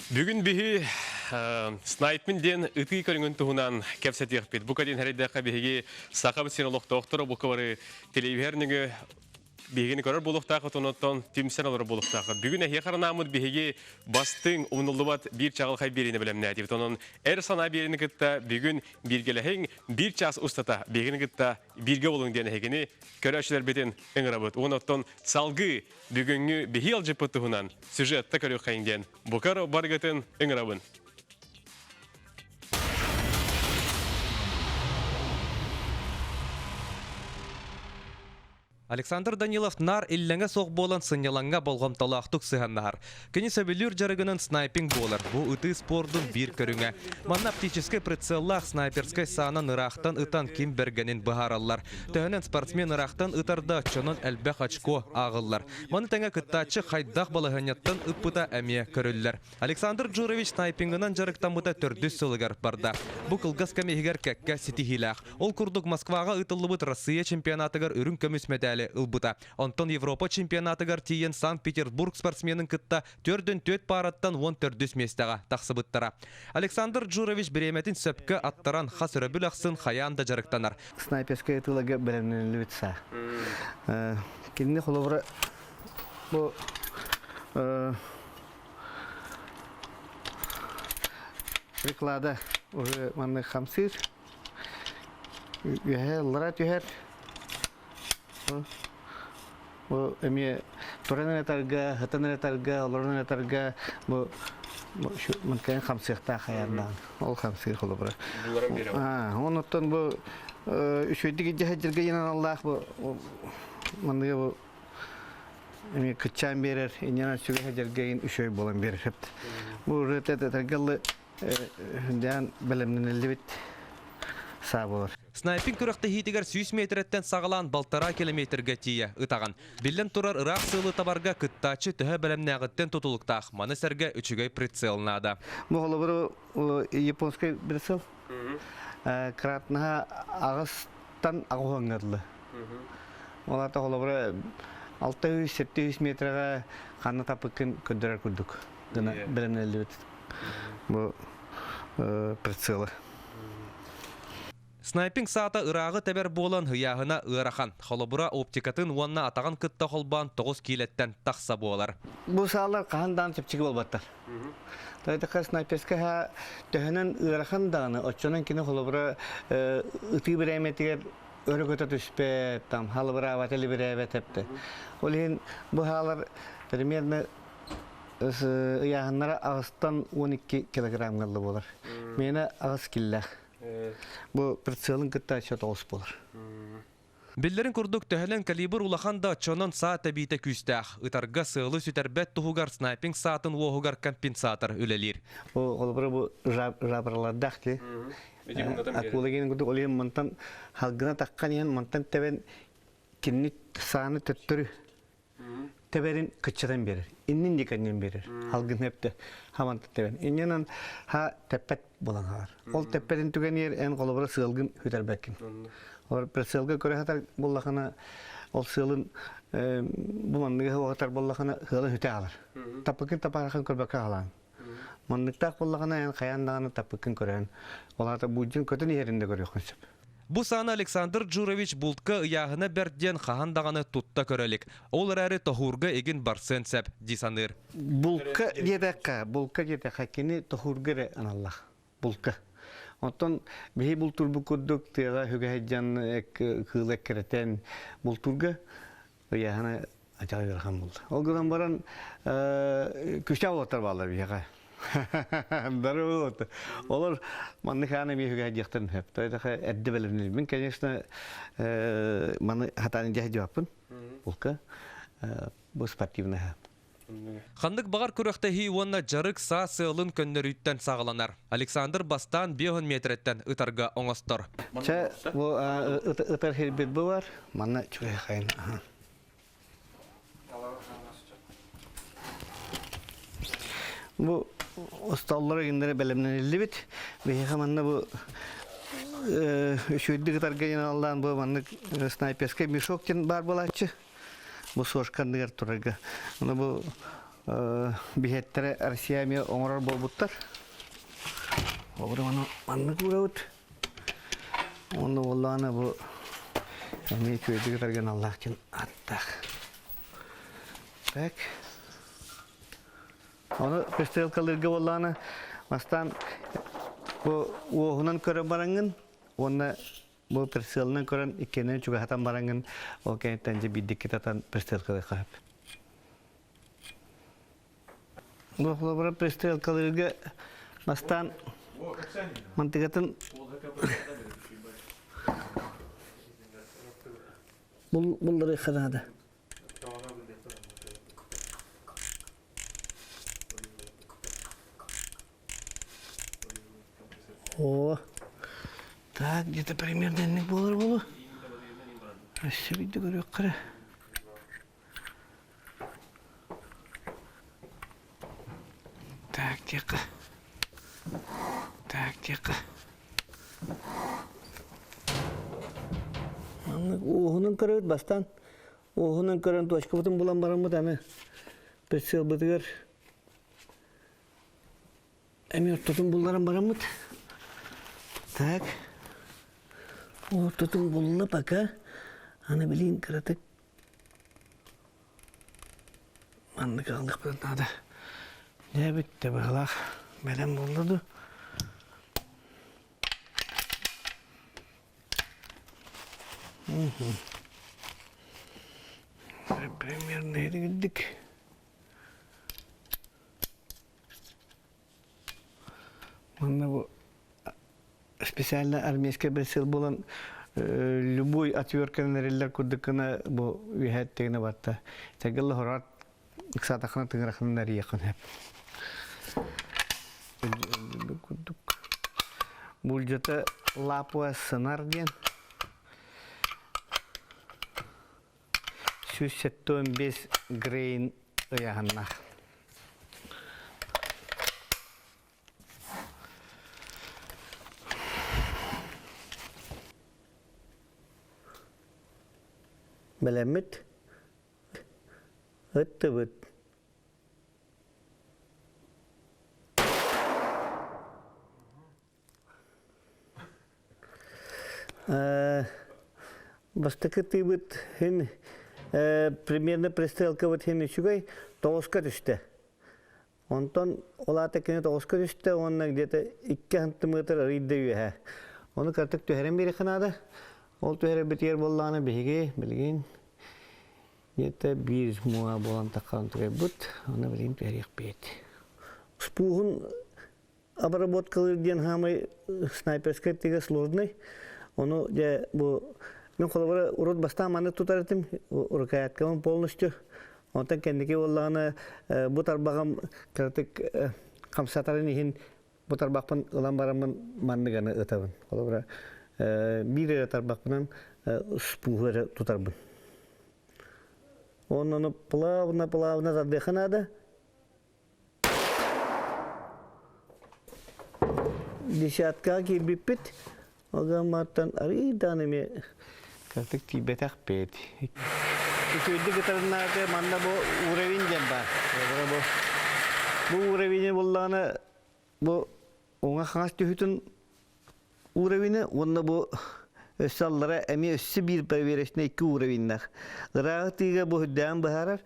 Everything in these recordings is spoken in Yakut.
Бүгүн биһи снайпин диэн ытыы көрүҥүн туһунан кэпсэтиэхпит. Бу кэлин хэрийдэххэ биһиги Сахабыт сирин олохтоохторо бука бары телевизор нөҥүө биһигини көрөр буолуохтааххыт, онон түмсэн олорор буолуохтааххыт. Бүгүн эһиэхэ анааммыт биһиги бастыҥ, умнуллубат биир чаҕылхай биэриини бэлэмнээтибит. Онон эр санаа биэриини кытта бүгүн бииргэлэһиҥ, биир чаас устата биһигини кытта бииргэ буолуҥ диэн эһигини көрөөччүлэрбитин ыҥырабыт. Уонна оттон салгыы бүгүҥҥү биһи ыалдьыппыт туһунан сюжетта көрүөххэйиҥ диэн букар барыгытын ыҥырабын. Александр Данилов наар иллэҥэ суох буолан сынньалаҥҥа болҕомтолоохтук сыһыаннаһар. Кини сөбүлүүр дьарыгынан снайпинг буолар. Бу ытыы спордун биир көрүҥэ. Манна оптическай прицеллаах снайперскай саанан ыраахтан ытан ким бэргэнин быһаараллар. Төһөнөн спортсмен ыраахтан ытар да, оччонон элбэх очко ааҕыллар. Маны тэҥэ кыттааччы хайдах балаһыанньаттан ыппыта эмиэ көрүллэр. Александр Джурович снайпингынан дьарыктаммыта төрдүс сылыгар барда. Бу кылгас кэм иһигэр кэккэ ситиһиилээх. Ол курдук Москваҕа ыытыллыбыт Россия чемпионатыгар үрүҥ көмүс мэтээли ылбыта. Онтон Европа чемпионатыгар тиийэн Санкт-Петербург спортсменын кытта 4-4 паараттан 14 миэстэҕэ тахсыбыттара. Александр Джурович бириэмэтин сөпкө аттаран хас өрөбүл ахсын хайаан да дьарыктанар. Снайперскай ытыыларга бэлэмнэниллибит саа. Кинини холобура бу Приклада уже маннык хамсыыр. Үөһэ ыллара түһэр. Бу эмиэ туран ытарга, сытан ытарга, олорон ытарга бу мынкайын хамсыахтаах хайааннаан. Ол хамсыыр холобура. Онуттан бу үчүгэйдик илдьэ сылдьарга инаналлаах бу манныга бу Эми кыччаан биэрэр, инньэнэн сүгэ сылдьарга үчүгэй буолан биэрэр сөп. Бу ырыата дээн бэлэмнэниллибит саа буолар. Снайпинг күрэхтэһиитигэр 100 миэтэрэттэн саҕалаан балтараа километрга тиийэ ытаҕын. Биллэн турар, ыраах сыалы табарга кыттааччы төһө бэлэмнээҕиттэн тутулуктаах. Маны сэргэ үчүгэй прицел наада. Бу холобуру японский прицел кратнаһа аҕыстан аҕыс дылы. Ол аата холобура 600-700 метрэҕэ ханна таппыккын көрдөрөр курдук гына бэлэмнэниллибит бу прицелы. Снайпинг саата ырааҕы тэбэр буолан ыйааһына ыарахан. Холобура, оптикатын уонна атаҕын кытта холбоон 9 киилэттэн тахса буолар. Бу саалар хаһан даҕаны чэпчэки буолбаттар. Тайдаха снайперская төһөнөн ыарахан даҕаны, оччонон кини холобура ытыы бирээмэтигэр өрө көтө түспэт, там халыбыраабат, элибирээбэт эпте. Ол иһин бу хаалар примерно ыйааһыннара аҕыстан 12 килограмм галла буолар. Миэнэ аҕыс киллээх. Бу прицелын кытта өссө тоҕус буолар. Биллэрин курдук, төһөнөн калибр улахан да оччонон саа тэбиитэ күүстээх. Ытарга сыалы сүтэрбэт туһугар снайпинг саатын уоһугар компенсатор үлэлиир. Бу холобура бу жабралардаах дии. Акула диэн курдук ол иһин мантан халгына таххан иһэн мантан тэбэн кинини сааны төттөрү тэбэрин кыччатан биэрэр. Иннин диканнен биэрэр. Халгын эпте хаманта тэбэн. Иннинэн ха тэппэт буолан хаалар. Ол тэппэтин түгэниэр эн холобура сыалгын хүтэрбэккин. Ол сыалга көрө сатар буоллахына ол сыалын бу манныгы уһатар буоллахына сыалын хүтэ хаалар. Таппыкын тапарахын көрбөккө хаалаан. Манныктаах буоллаҕына эн хайаан даҕаны таппыккын көрөн, ол аата буулдьун көтөн иһэрин да көрүөххүн сөп. Бу сааны Александр Джурович бултка ыйааһына бэрт диэн хаһан даҕаны тутта көрө илик. Ол эрээри тоһуурга игин барсыан сөп дии саныыр. Булка диэтэххэ, булка диэтэххэ кини тоһуурга эрэ аналлаах. Булка. Оттон биһи бултуурбут курдук тыаҕа үгэһэдьан кыыл эккирэтэн бултуурга ыйааһына ачаҕа ыарахан буолла. Ол гынан баран күстээх уолаттар бааллар биһиэхэ. Бары уолаттар. Олор маннык аан эмиэ үһүгэ диэхтэрин сөп. Тойтаха эрдэ бэлэмнэнибин, конечно, маны хатаан дьэ дьуаппын. Булка бу спортивный Ханнык баҕар күрэхтэһии уонна дьарык саа сыалын көннөрүүттэн саҕаланар. Александр бастаан 50 миэтэрэттэн ытарга оҥостор. Чэ, бу ытар сирбит бу бар. Манна чугайхайын. Бу остоллор иҥнэри бэлэмнэниллибит. Биһиэхэ манна бу үчүгэйдик ытарга аналлаан бу маннык снайперскай мешок диэн баар буолааччы. Бу сошка анныгар турарга. Ону бу Биһиэттэрэ Россия эмиэ оҥорор буолбуттар. Обуру маны маннык уурабыт. Уонна буоллаҕына бу эмиэ үчүгэйдик ытарга аналлаах дьон аттаах. Так. Ону пристрелкалыырга буоллаҕына бастаан бу уоһунан көрө бараҥҥын уонна бу прицелынан көрөн иккиэннэрин чугаһатан бараҥҥын ол кэнниттэн дьэ биирдикки татан пристрелкалыахха сөп. Бу холобура пристрелкалыырга бастаан мантыгатын булларыахха наада. О, так, где-то примерно инник буолар буолу. Өссө биирдэ көрүөххэ эрэ. Так, тихо. Так, тихо. Маннык уоһунан көрөбүт бастаан. Уоһунан көрөн точкабытын булан бараммыт аны прицелбытыгар эмиэ ортотун булларан бараммыт. Так. Ортотун булла пока. Аны билин кыратык маннык аҕалыахпытын наада. Дьэ бүттэ быһылаах. Бэлэм буолла дуу? Примерно ирдик. Манна бу специально армейскай прицел буолан любой отвертканан эриллэр курдук гына бу үөһээттигинэ барта. Тэгилла хорат ыксаатаххына тыҥыраххынан эрийиэххин сөп. Курдук. Булдьата Лапуа сынар диэн. 175 грейн ыйааһыннаах. Бэлэммит ыттыбыт. Бастакы тыыбыт хин примерно пристрелкабыт хин үчүгэй тоҕуска түстэ. Онтон ол аата кини тоҕуска түстэ уонна где-то икки сантиметр арыйда үөһэ. Ону кыратык түһэрэн биэриэххэ наада. Ол түһэрэрбитигэр буоллаҕына биһиги билигин где-то биир муҥа буолан таххан тугайбыт. Ону билигин түһэриэхпит. Спуһун обработкалыыр диэн хаамай снайперскай тыга сложный. Ону дьэ бу мин холобура урут бастаан маннык тутар этим рукояткабын полностью. Онтон кэнники буоллаҕына бу тарбаҕым кыратык хамсатарын иһин бу тарбахпын ылан бараммын манныганы ытабын. Холобура биир эрэ тарбахпынан спуһу эрэ тутарбын. Онно плавно-плавно тардыахха наада. Десяткаҕа киирбиппит, Огамматтан арыый даҕаны эмиэ кыратык тиийбэтэхпит. Үчүгэйдик ытарыннааты манна бу уровень диэн баар. Бу, бу уровени буллаҕына бу уҥа-хаҥас түһүтүн уровены уонна бу өссө аллара эмиэ өссө биир проверочный икки уровеннаах. Ырааҕы тыыга бу үрдээн быһаарар,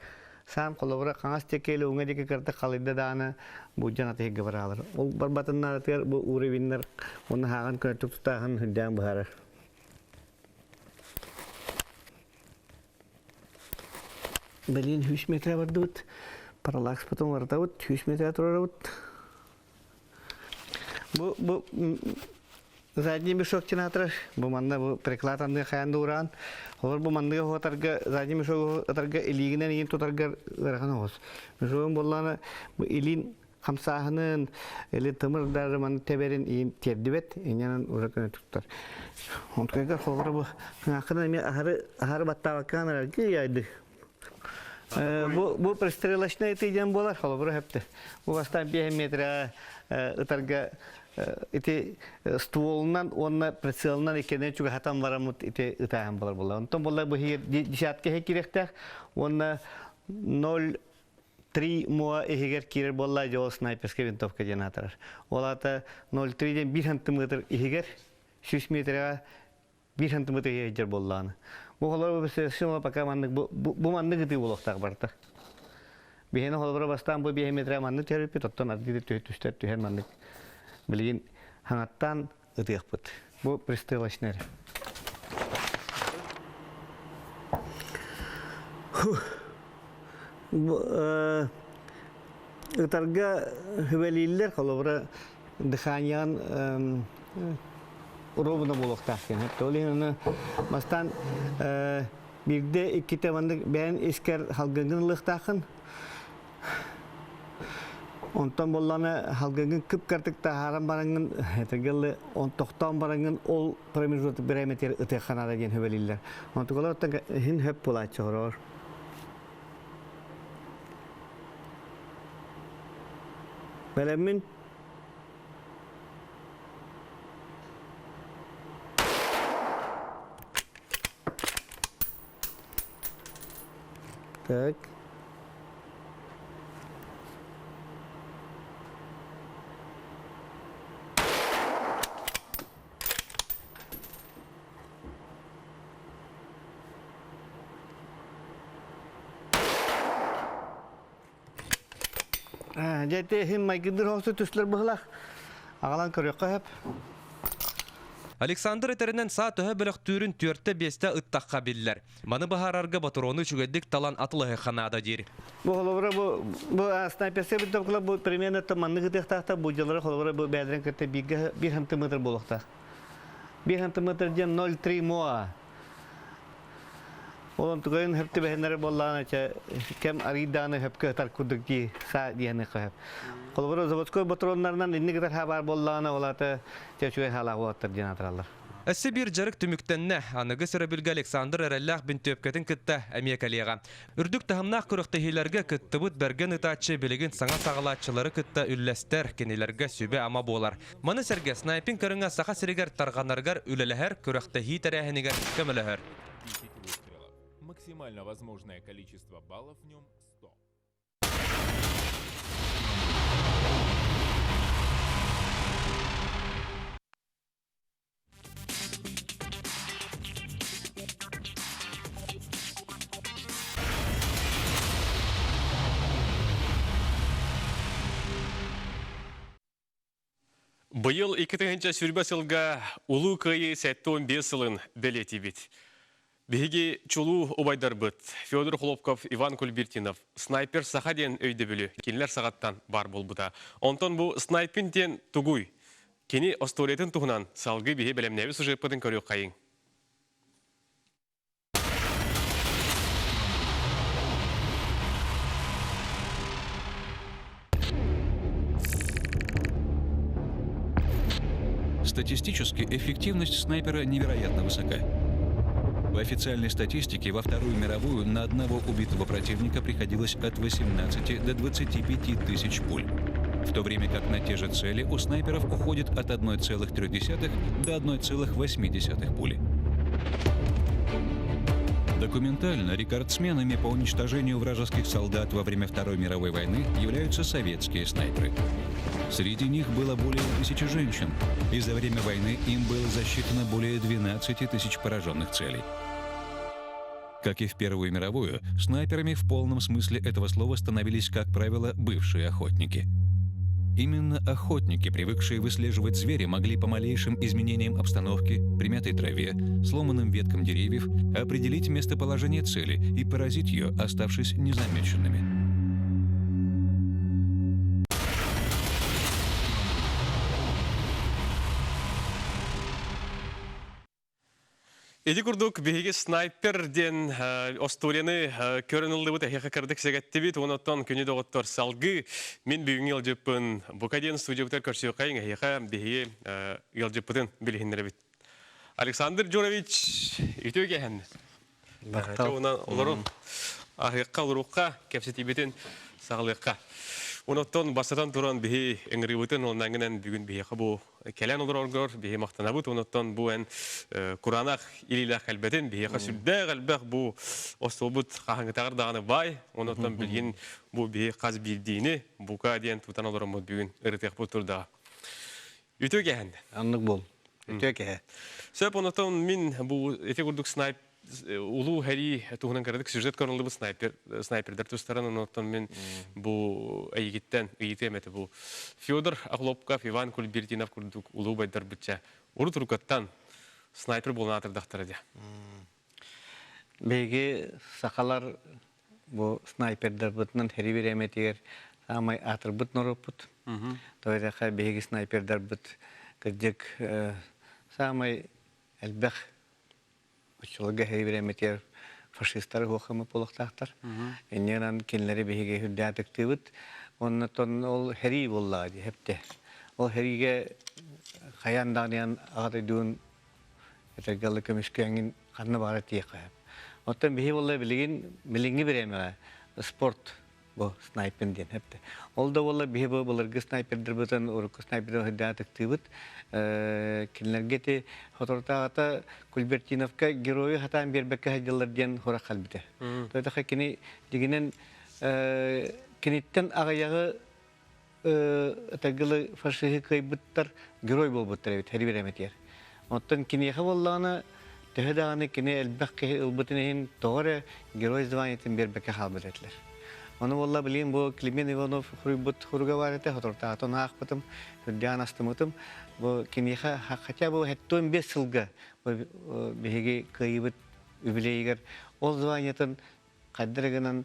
саам холобура хаҥас диэки или уҥа диэки кырдык халыйда даҕаны бу дьон атыһыгга бараалар. Ол барбатыннаатыгар бу уровеннар уонна хааҕын көнөтүк тутааһын үрдээн быһаарар. Блин, 100 метр бардыбыт. Параллакспытын уларытабыт, 100 метр турарабыт. Бу бу задний мешок тенатор бу манна бу приклад анныга хайан да Олор бу манныга хуотарга задний мешок ытарга илиигинэн иин тутаргар ыарахан оҕус. Мешогун боллаана бу илиин хамсааһынын или тымырдары маны тэбэрин иин тиэрдибэт иннянан уже көнө туттар. Онтукайгар холобура бу хыҥааххынан эмиэ аһары аһары баттаабаккаан араргы яйды. Бу бу пристрелочный ытыы диэн буолар, холобура сөптө. Бу бастаан 5 метрэ ытарга ити стволунан уонна прицелынан иккиэннэрин чугаһатан бараммыт ити ытааһын буолар буолла. Онтон буолла бу десятка иһэ киириэхтээх уонна 0 0,3 моа иһигэр киирэр буолла дьэ ол снайперскай винтовка диэн аатырар. Ол аата 0,3 диэн 1 сантиметр иһигэр 100 метрэҕэ 1 сантиметр иһигэр сылдьар буоллаҕына. Бу холобура бу пока маннык бу маннык ытыы буолуохтаах барыта. Биһиэнэ холобура бастаан бу 5 метрэ маннык түһэрбиппит, оттон ардыы түстэр түһэн маннык билигин хаҥаттаан ытыахпыт. Бу пристрелочный эрэ. Ытарга хүбэлииллэр, холобура, дыханияҕын ровно буолуохтаах диэн. Ол иһин аны бастаан биирдэ иккитэ маннык бэйэн искэр халгыҥҥын ылыахтааххын. Онтон буоллаҕына халгыҥҥын кып-кыратык таһааран бараҥҥын, этэргэ дылы, тохтоон бараҥҥын ол промежуток бириэмэтигэр ытыахха наада диэн сүбэлииллэр. Онтукалар оттон иһин хөп буолааччы хороор. Бэлэммин. Так. Дьэ ити иһин майгындыр хоһу түстүлэр быһылаах. Аҕалан көрүөххэ сөп. Александр этэринэн саа төһө бөлөхтүүрүн түөртэ-биэстэ ыттахха биллэр. Маны быһаарарга ботуруону үчүгэйдик талан атылаһыахха наада диир. Бу холобура бу бу снайперскай винтовкалар бу примерно маннык ытыахтаахтар бу дьыллары холобура бу бэйэлэрин кытта бииргэ биир сантиметр буолуохтаах. Биир сантиметр диэн 0,3 моа. Ол онтугайын хөп түбэһиннэрэ буоллаҕына чэ кэм арыйдааны хөпкө ытар курдук дии саа диэни хөп. Холобура заводской ботуруоннарынан инник ытар хаа баар буоллаҕына ол аата чэ үчүгэй хаалаах уолаттар диэн атыраллар. Өссө биир дьарык түмүктэннэ. Аныгы өрөбүлгэ Александр эрэллээх бинтүөпкэтин кытта эмиэ кэлиэҕэ. Үрдүк таһымнаах күрэхтэһиилэргэ кыттыбыт бэргэн ытааччы билигин саҥа саҕалааччылары кытта үллэстэр, кинилэргэ сүбэ-ама буолар. Маны сэргэ снайпинг көрүҥэ Саха сиригэр тарҕанарыгар үлэлэһэр, күрэхтэһии тэрээһинигэр көмөлөһөр. Максимально возможное количество баллов в нем 100. Быйыл 2020 сылга Улуу Кыайыы 75 сылын бэлиэтиибит. Биһиги чулуу убайдарбыт Федор Хлопков, Иван Кульбертинов снайпер саха диэн өйдөбүлү кинилэр саҕаттан баар буолбута. Онтон бу снайпин диэн тугуй? Кини остуоруйатын туһунан салгыы биһи бэлэмнээбит сюжеппытын көрүөххэйиҥ. Статистически эффективность снайпера невероятно высока. По официальной статистике, во Вторую мировую на одного убитого противника приходилось от 18 до 25 тысяч пуль. В то время как на те же цели у снайперов уходит от 1,3 до 1,8 пули. Документально рекордсменами по уничтожению вражеских солдат во время Второй мировой войны являются советские снайперы. Среди них было более тысячи женщин, и за время войны им было засчитано более 12 тысяч пораженных целей. Как и в Первую мировую, снайперами в полном смысле этого слова становились, как правило, бывшие охотники. Именно охотники, привыкшие выслеживать зверя, могли по малейшим изменениям обстановки, примятой траве, сломанным веткам деревьев определить местоположение цели и поразить ее, оставшись незамеченными. Ити курдук биһиги снайпер диэн остуоруйаны көрөн ыллыбыт эһиэхэ кырдык сэгэттибит онуттан күнү доҕоттор салгыы мин бүгүҥҥү ыалдьыппын бука диэн студиябытыгар көрсүөххэйиҥ эһиэхэ биһиги ыалдьыппытын билиһиннэрэбит Александр Джурович үтүө киэһэн Онон олорун аһыахха олоруохха кэпсэтиибитин саҕалыахха. Онуттан бастатан туран биһи ыҥырыыбытын оннангынан бүгүн биһиэхэ бу кэлэн олороргор биһи махтанабыт. Онуттан бу эн кураанах илиилээх кэлбэтин биһиэхэ сүрдээх элбэх бу остуолбут хаһыҥытаҕар даҕаны баай. Онуттан билигин бу биһи хас биирдиини бука диэн тутан олороммут бүгүн ырытыахпыт турдаҕа. Үтүө кэһэн. Аннык бол. Үтүө кэһэ. Сөп онотон мин бу ити курдук снайп улуу һэрии туһунан кыратык сюжет көрүллүбүт снайпер снайпердар тустарын онуттан мин бу эйигиттэн ыйытыам этэ бу Федор Охлопков, Иван Кульбертинов курдук улуу байдарбытча урут урукаттан снайпер буолан аатырдахтара дии. Биһиги сахалар бу снайпердарбытынан һэри бириэмэтигэр саамай аатырбыт норуоппут. Тоҕо диэтэххэ биһиги снайпердарбыт кырдьык саамай элбэх оччолорго һэри бириэмэтигэр фашистары суох буолуохтаахтар. Инньэ гынан кинилэри биһиги үрдээн ытыктыыбыт. Уонна ол һэрии буоллаҕа дии хэптэ. Ол һэриигэ хайаан даҕаны аҕа дойдугун этэргэ дылы көмүскээҥҥин ханна баҕарар тиийиэххэ сөп. Оттон биһи буолла билигин билиҥҥи бириэмэҕэ спорт бу снайпинг диэн сөп. Ол да буоллар биһи бу былыргы снайпердарбытын урукку снайпердар сырдаан ытыктыыбыт. Кинилэргэ ити соторутааҕыта Кульбертиновка геройу хатаан биэрбэккэ сылдьаллар диэн сурах кэлбитэ. Тоҕо кини дьиҥинэн киниттэн аҕыйаҕы ытаргылы фашиһы кыайбыттар герой буолбуттар эбит һэри бириэмэтигэр. Оттон киниэхэ буоллаҕына төһө даҕаны кини элбэх киһи ылбытын иһин тоҕо эрэ герой званиетын биэрбэккэ хаалбыт этилэр. Ону буолла билигин бу Климент Иванов суруйбут суруга баар этэ, соторутааҕытын аахпытым, үрдээн астыммытым. Бу киниэхэ хотя бы 75 сылга биһиги кыайыыбыт үбүлүөйүгэр ол званиетын хайдах гынан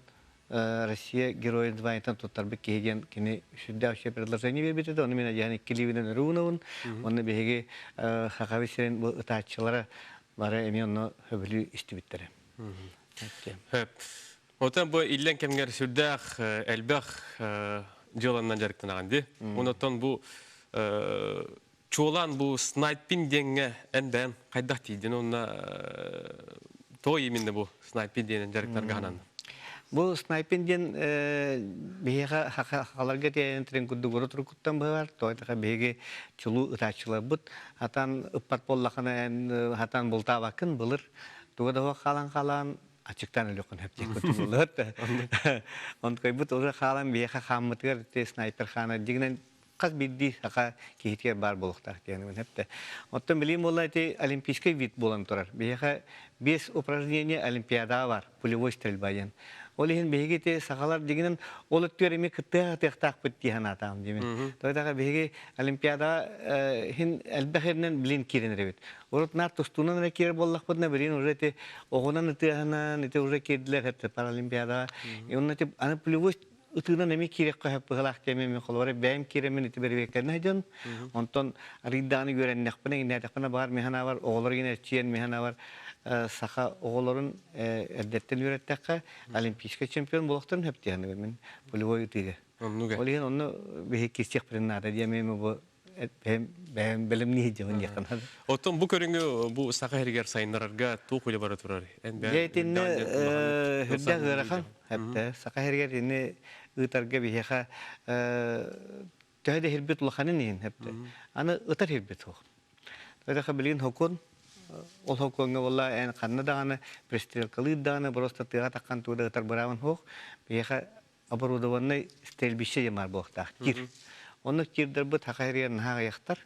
Россия геройун званиетын туттарбыт киһи диэн кини сүрдээх үчүгэй предложение биэрбит этэ. Ону мин адьаһан иккилиибинэн өрүү Онно биһиги Сахабыт сирин бу ытааччылара бары эмиэ онно сөбүлүү истибиттэрэ. Отон бу иллэн кэмҥэр сүрдээх элбэх дьыаланнан дьарыктанаҕын дии. Онотон бу чуолаан бу снайпинг диэҥҥэ эн бэйэм хайдах тиийдин уонна тоҕо именно бу снайпинг диэнин дьарыктарга ханан? Бу снайпинг диэн биһиэхэ сахаларга тиэйэн курдук урут уруккуттан быһар, тоҕо биһиги чулуу ытааччыларбыт хатан ыппат буоллахына эн хатан бултаабаккын былыр туга да хаалан хаалан ачыктаан өлүөххүн сөп диэн курдук буоллар. Онтукайбыт уже хаалан биһиэхэ хааммытыгар снайпер хаана дигинэн хас биирдии саха киһитигэр баар буолуохтаах диэн эптэ. Оттон билим буолла ити олимпийский вид буолан турар. Биһиэхэ биэс упражнение олимпиадаҕа бар, пулевой стрельба диэн. Ол иһин биһиги ити сахалар дигинэн ол өттүгэр эмиэ кыттыах атыахтаахпыт дии санаатаҕым диэмин. Тоҕо биһиги олимпиадаҕа иһин элбэх эринэн билин киирэн эрэбит. Урут наар тустуунан эрэ киирэр буоллахпытына билин уже ити оҕунан ытыаһынан ити уже киирдилэр эптэ паралимпиадаҕа. И онно ити аны пулевой ытыынан эмиэ киириэххэ сөп быһыылаах диэмин мин холобура бэйэм киирэммин ити бэрэбиэркэлэнэ сылдьан онтон арыйдаҕына үөрэннэхпинэ иҥнээтэхпинэ баҕар мин санаабар оҕолор игин эрчийэн мин санаабар саха оҕолорун эрдэттэн үөрэттэххэ олимпийскай чемпион буолуохтарын сөп дии саныыбын мин пулевой ытыыга ол иһин онно биһиги киирсиэхпитин наада диэмин бу бэйэм бэлэмнии сылдьабын диэххэ наада. Оттон бу көрүҥү бу саха сиригэр сайыннарарга туох үлэ бара турар? Дьэ итиннэ үрдээх ыарахан. Эптэ саха сиригэр ини ыытарга биһиэхэ төһө да иһирбит улаханын иһин эптэ. Аны ытар иһирбит суох. Төһө билигин хокун ол хокуҥҥа буолла эн ханна даҕаны пристрелкалыыр даҕаны просто тыаҕа таххан тугу да ытар быраабын суох. Биһиэхэ оборудованный стрельбище диэн баар буолуохтаах тир. Оннук тирдарбыт саха сиригэр наһаа аҕыйахтар.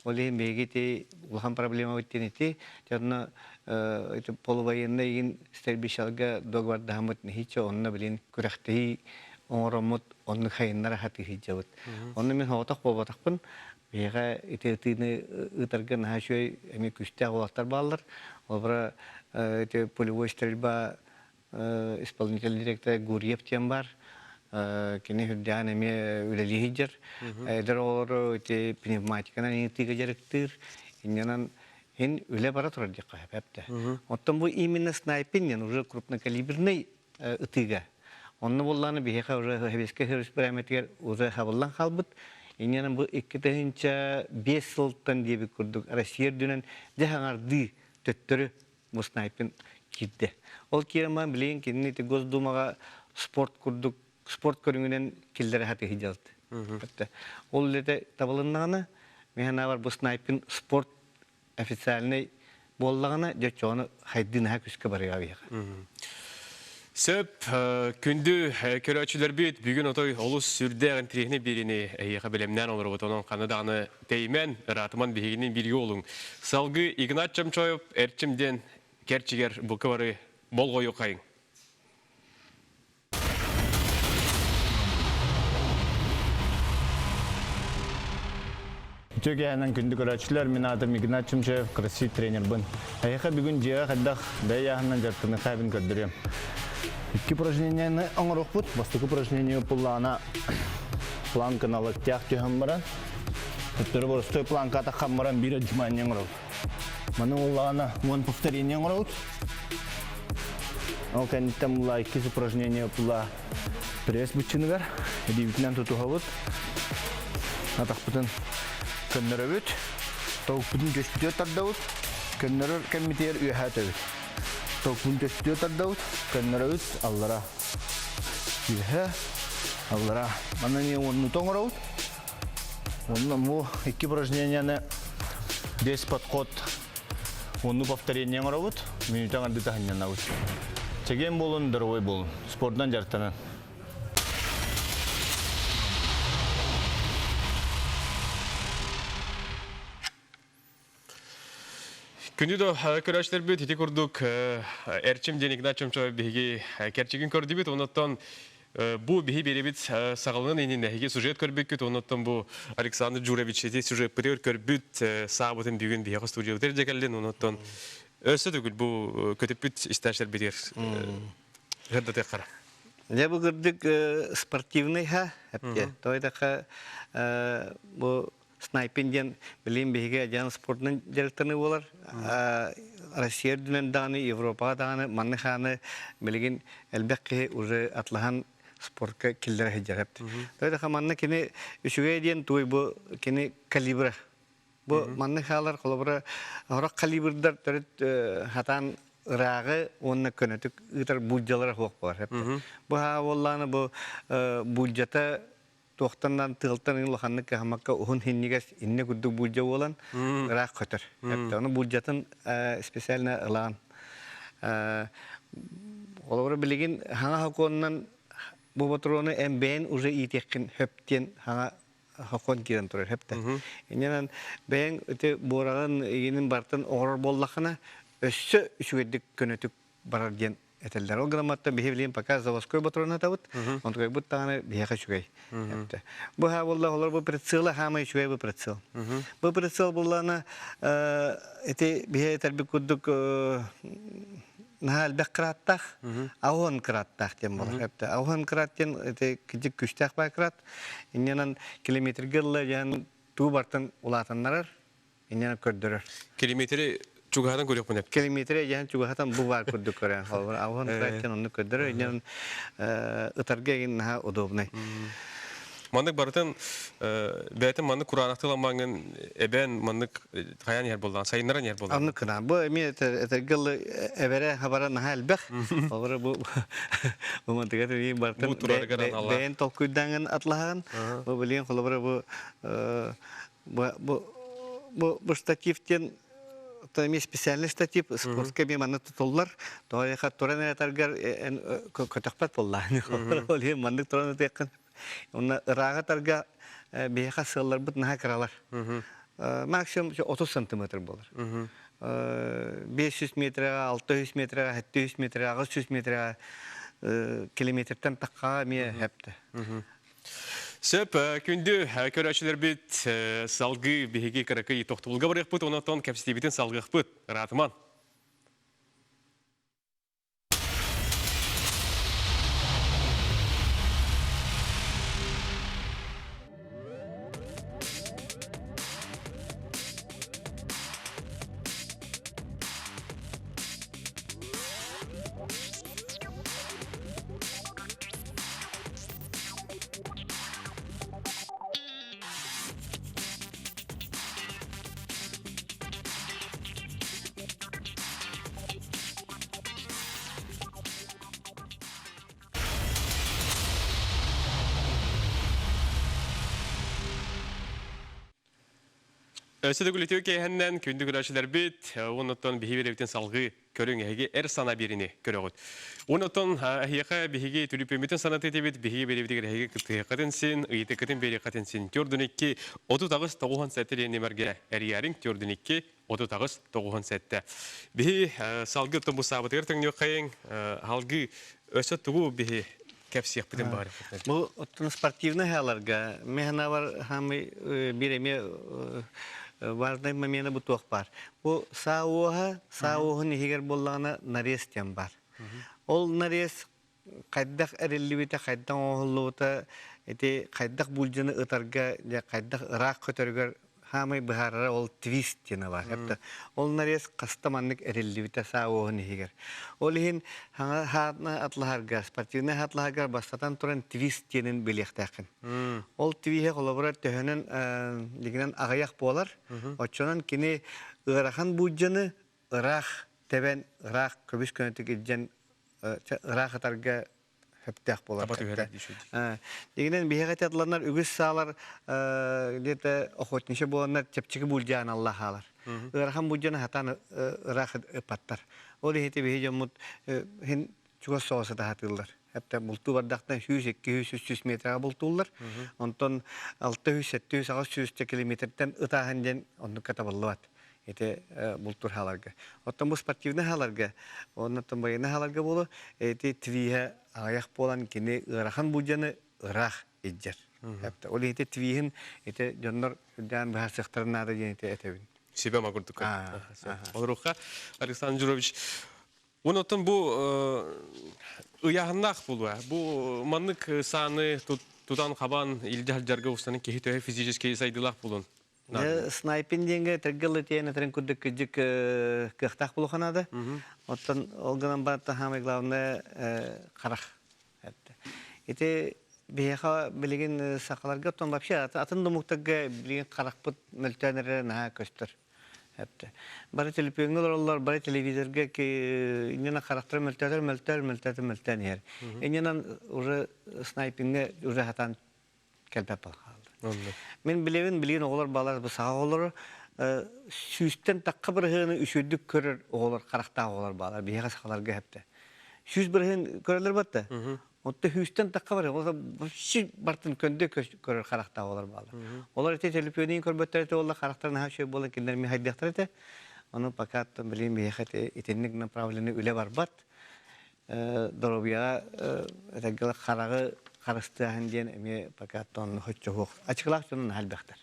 Ол иһин биһиги ити улахан проблемабыт диэн ити. Онно ити полувоенный игин стрельбищаларга договордаһаммыт нэһииччэ онно билин күрэхтэһии оҥороммут оннук хайыннара сатыы сылдьабыт. Онно мин соҕотох буолбатахпын. Биһиэхэ ити ытыыны ыытарга наһаа үчүгэй эмиэ күүстээх уолаттар бааллар. Холобура ити пулевой стрельба исполнительный директор Гурьев диэн бар. Кини үрдээн эмиэ үлэлии сылдьар. Эдэр оҕолору ити пневматиканан ыытыыга дьарыктыыр. Инньэнэн ин үлэ бара турар диэххэ сөп да. Оттон бу именно снайпинг диэн уже крупнокалиберный ытыыга. Онно буоллаҕына биһиэхэ уже Сэбиэскэй Союз бирээмэтигэр уже хабыллан хаалбыт. Инньэнэн бу 2005 сылтан диэбит курдук Россия үрдүнэн дьэ хаҥардыы төттөрү бу снайпинг киирдэ. Ол киирэн баран билигин кинини ити Госдумаҕа спорт курдук спорт көрүҥүнэн киллэрэ сатыы сылдьалт. Ол үлэтэ табылыннаҕына, мин санаабар бу снайпинг спорт официальный буоллаҕына, дьэ оччоҕуна хайдыы наһаа күскэ барыаҕа биһиэхэ. Сөп, күндү көрөөччүлэрбит, бүгүн отой олус сүрдээх интириэһинэй биэриини эһиэхэ бэлэмнээн олоробут. Онон ханна даҕаны тэйимэн, ыраатыман биһигини бииргэ олуҥ. Салгыы Игнат Чомчоев Эрчим диэн кэрчигэр бука бары болҕойуоххайыҥ. Үтүө киэһэнэн күндү көрөөччүлэр, мин аатым Игнат Чумчаев, кроссфит тренербын. Эһиэхэ бүгүн дьиэҕэ хайдах бэйэ ыйааһынынан дьарыктаныахха эбин көрдөрүөм. Икки упражнениены оҥоруохпут. Бастакы упражнение пуллаана планканы локтях түһэн баран, төттөрү боростуой планка атаххан баран биир отжимание оҥоробут. Маны уллаана уон повторение оҥоробут. Ол кэнниттэн була иккис упражнение була пресс быччыныгар илиибитинэн тутуһабыт. Атахпытын көннөрөбүт. Тобукпутун түөспүтүгэр тардабыт. Көннөрөр кэммитигэр үөһэ өтөбүт. Тобукпутун түөспүтүгэр тардабыт. Көннөрөбүт аллара. Үөһэ, аллара. Манна эмиэ уоннута оҥоробут. Онно бу икки упражненияны 10 подход Онну повторение оҥоробут, мүнүүтэ аҥардыыта сынньанабыт. Чэгиэн буолун, здоровой буолун. Спордунан дьарыктанан. Күндү да көрөөччүлэрбит ити курдук Эрчим диэн Игнат Чомчоев биһиги кэрчигин көрдүбүт. Онуттан Бу биһи биэрибит саҕаланан иннинэ эһиги сюжет көрбүккүт, оннуттан бу Александр Джурович ити сюжеппытыгар көрбүт саабытын бүгүн биһиэхэ студиябытыгар дьэ кэллин, оннуттан өссө төгүл бу көтүппүт истээччилэрбитигэр сырдатыаххара. Дьэ бу кырдык спортивный ха, эпте. Той бу Снайпинг диэн билигин биһиги дьон спордунан дьарыктаныы буолар. Россия үрдүнэн даҕаны, Европаҕа даҕаны маннык хааны билигин элбэх киһи уже атлаһан спортка киллэрэ сылдьар. Тоҕо манна кини үчүгэй диэн туй бу кини калибра. Бу маннык хаалар холобура сорох калибрдар төрүт хатаан ырааҕы уонна көнөтүк ыытар буулдьалара суох буолар. Бу хаа буоллаҕына бу буулдьата туохтан тыалтан улаханнык кыһаммакка уһун хинньигэс иннэ курдук буулдьа буолан ыраах көтөр. Ону буулдьатын специально ылаан. Холобура билигин хаҥа хокуонунан бу ботуруону эн бэйэн уже иитиэххин хөп диэн хаҥа хокуон киирэн турар хөп да. Иннинэн бэйэҥ ити буораҕын игинин бартын оҥорор буоллаххына өссө үчүгэйдик көнөтүк барар диэн этэллэр. Ол гынан биһи билигин пока заводской ботуруон атабыт, онтукайбыт даҕаны биһиэхэ үчүгэй. Бу ха буолла олор бу прицела хаамай үчүгэй бу прицел. Бу прицел буллана ити биһи этэрбит курдук наһаа элбэх кыраттаах, ауһан кыраттаах диэн буолар. Ауһан кырат диэн ити кидик күстээх бай кырат. Иннинэн километрге ылла диэн туу бартан улаатаннарар, Инньэ көрдөрөр. Километри чугаһатан көрүөхпүн эп. Километри дьаһан чугаһатан бу баар курдук көрөн. Холобур, ауһан кыраттан оннук көрдөрөр. Инньэ ытарга эгин наһаа удобный. Маннык барытын бэйэтин маннык кураанахтыламмаҥын эбэн маннык хайаан иһэр буоллаҕын, сайыннаран иһэр буоллаҕын. Оннук гына. Бу эмиэ этэргэ эбэрэ хабара наһаа элбэх. Холобура бу бу мантыга барытын бэйэн толкуйдааҥын атлаһаҕын. Бу билигин холобура бу Бу бу штатив диэн эмиэ специальный штатив спортка эмиэ манна тутуллар. Тоҕо туран этаргар көтөхпөт буоллаҕын. Ол иһин маннык туран ытыаххын. Онно ырааҕы тарга биһиэхэ сыалларбыт наһаа кыралар. Максимум 30 сантиметр буолар. 500 метрга, 600 метрга, 700 метрга, 800 метрга километртэн тахха эмиэ хэпте. Сөп, күндү көрөөччүлэрбит салгыы биһиги кыракый тохтобулга барыахпыт, онон кэпсэтиибитин салгыахпыт. Ыраатыман. Өссө да күлүтүө киэһэннэн күндү көрөөччүлэрбит, уоннаттан биһи бирэбитин салгыы көрүҥ эһиги эр сана биэриини көрөҕүт. Уоннаттан эһиэхэ биһиги түлүпүөммүтүн санатыытыбит, биһиги биэрэбитигэр эһиги кыттыһыаххытын син, ыйытыккытын биэриэххитин син. 42 38 97 диэн нөмергэ эрийээриҥ 42 38 97. Биһи салгыы оттон бу саабытыгар төҥнүөххэйиҥ, салгыы өссө тугу биһи кэпсиэхпитин баҕарыахпытын. Бу оттон спортивный хааларга механавар хамый бир эме важный момента бу туох бар. Бу саа уоһа, саа уоһун иһигэр буоллаҕына нарез диэн бар. Ол нарез хайдах эриллибитэ, хайдах оҥоһуллубута, ити хайдах булдьаны ытарга, хайдах ыраах көтөрүгэр хаамай быһаарара ол твист диэн бар. Ол нарез хаста маннык эриллибитэ саа уоһун иһигэр. Ол иһин хаҥа хаатна атлаһарга, спортивнай атлаһарга бастатан туран твист диэнин билиэхтээххин. Ол твиһэ холобура төһөнөн дигинэн аҕыйах буолар. Оччонон кини ыарахан буулдьаны ыраах тэбэн, ыраах көбүс көнөтүк илдьэн ыраах ытарга сөптөөх буолар. Таба түһэрэр дии. Дигинэн биһиэхэ театланар үгүс саалар где-то охотничья буоланнар чэпчэки булдьаан алла хаалар. Ыарахан булдьаны хатаан ыраах ыппаттар. Ол иһити биһи дьоммут хин чугас соҕус сатаһатыыллар. Хәтта бултуу бардахтан 100, 200, 300 метрға бултууллар. Онтон 600, 700, 800 километртен ытааһын диэн оннукка табыллыбат. Ити бултуур хааларга. Оттон бу спортивный хааларга, оннуттан байыаннай хааларга буолу, ити твиһэ аҕыйах буолан кини ыарахан булдьаны ыраах илдьэр. Ол ити твиһин ити дьоннор үрдээн быһаарсыахтарын наада диэн ити этэбин. Сүбэ курдук. Олоруха Александр Журович, Онотон бу ыйааһыннаах буолуо. Бу маннык сааны тутан хабан илдьэ сылдьарга устаны киһи төһө физически сайдыылаах буолун? Снайпин диэнгэ тергел этиэн этерин курдук кыдьык кыахтаах булуханаада. Оттон ол гынан баран самое главное харах. Ити биһиэхэ билигин сахаларга оттон вообще атын домуктарга билигин харахпыт мөлтөөн эрэ наһаа көстөр. Бары телепиөҥҥэ олороллор, бары телевизорга иннинэ харахтара мөлтөөтөр мөлтөөр мөлтөөтөр мөлтөөн иһэр. Иннинэн уже снайпиҥҥа уже хатан кэлбэт буолан хаалла. Мин билэбин, билигин оҕолор балар бу саха оҕолоро сүүстэн тахха бырыһыаны үчүгдүк көрөр оҕолор, харахтаах оҕолор баалар. Биһиэхэ сахаларга хэптэ. 100 бырыһыан көрөлөр батта. Отто сүүстэн тахха бар, ол вообще бартын көндө көрөр харахтаах оҕолор баалар. Олор ити төлөпүөнүн көрбөттөр этэ буолла, харахтарын наһаа үчүгэй буолан кинилэр ми хайдыахтар этэ. Ону пока билигин биһиэхэ итинник направленный үлэ барбат. Доруобуйаҕа этэргэ хараҕы харыстыаһын диэн эмиэ пока онно хоччоһуох. Ачыкылаах дьон наһаа элбэхтэр.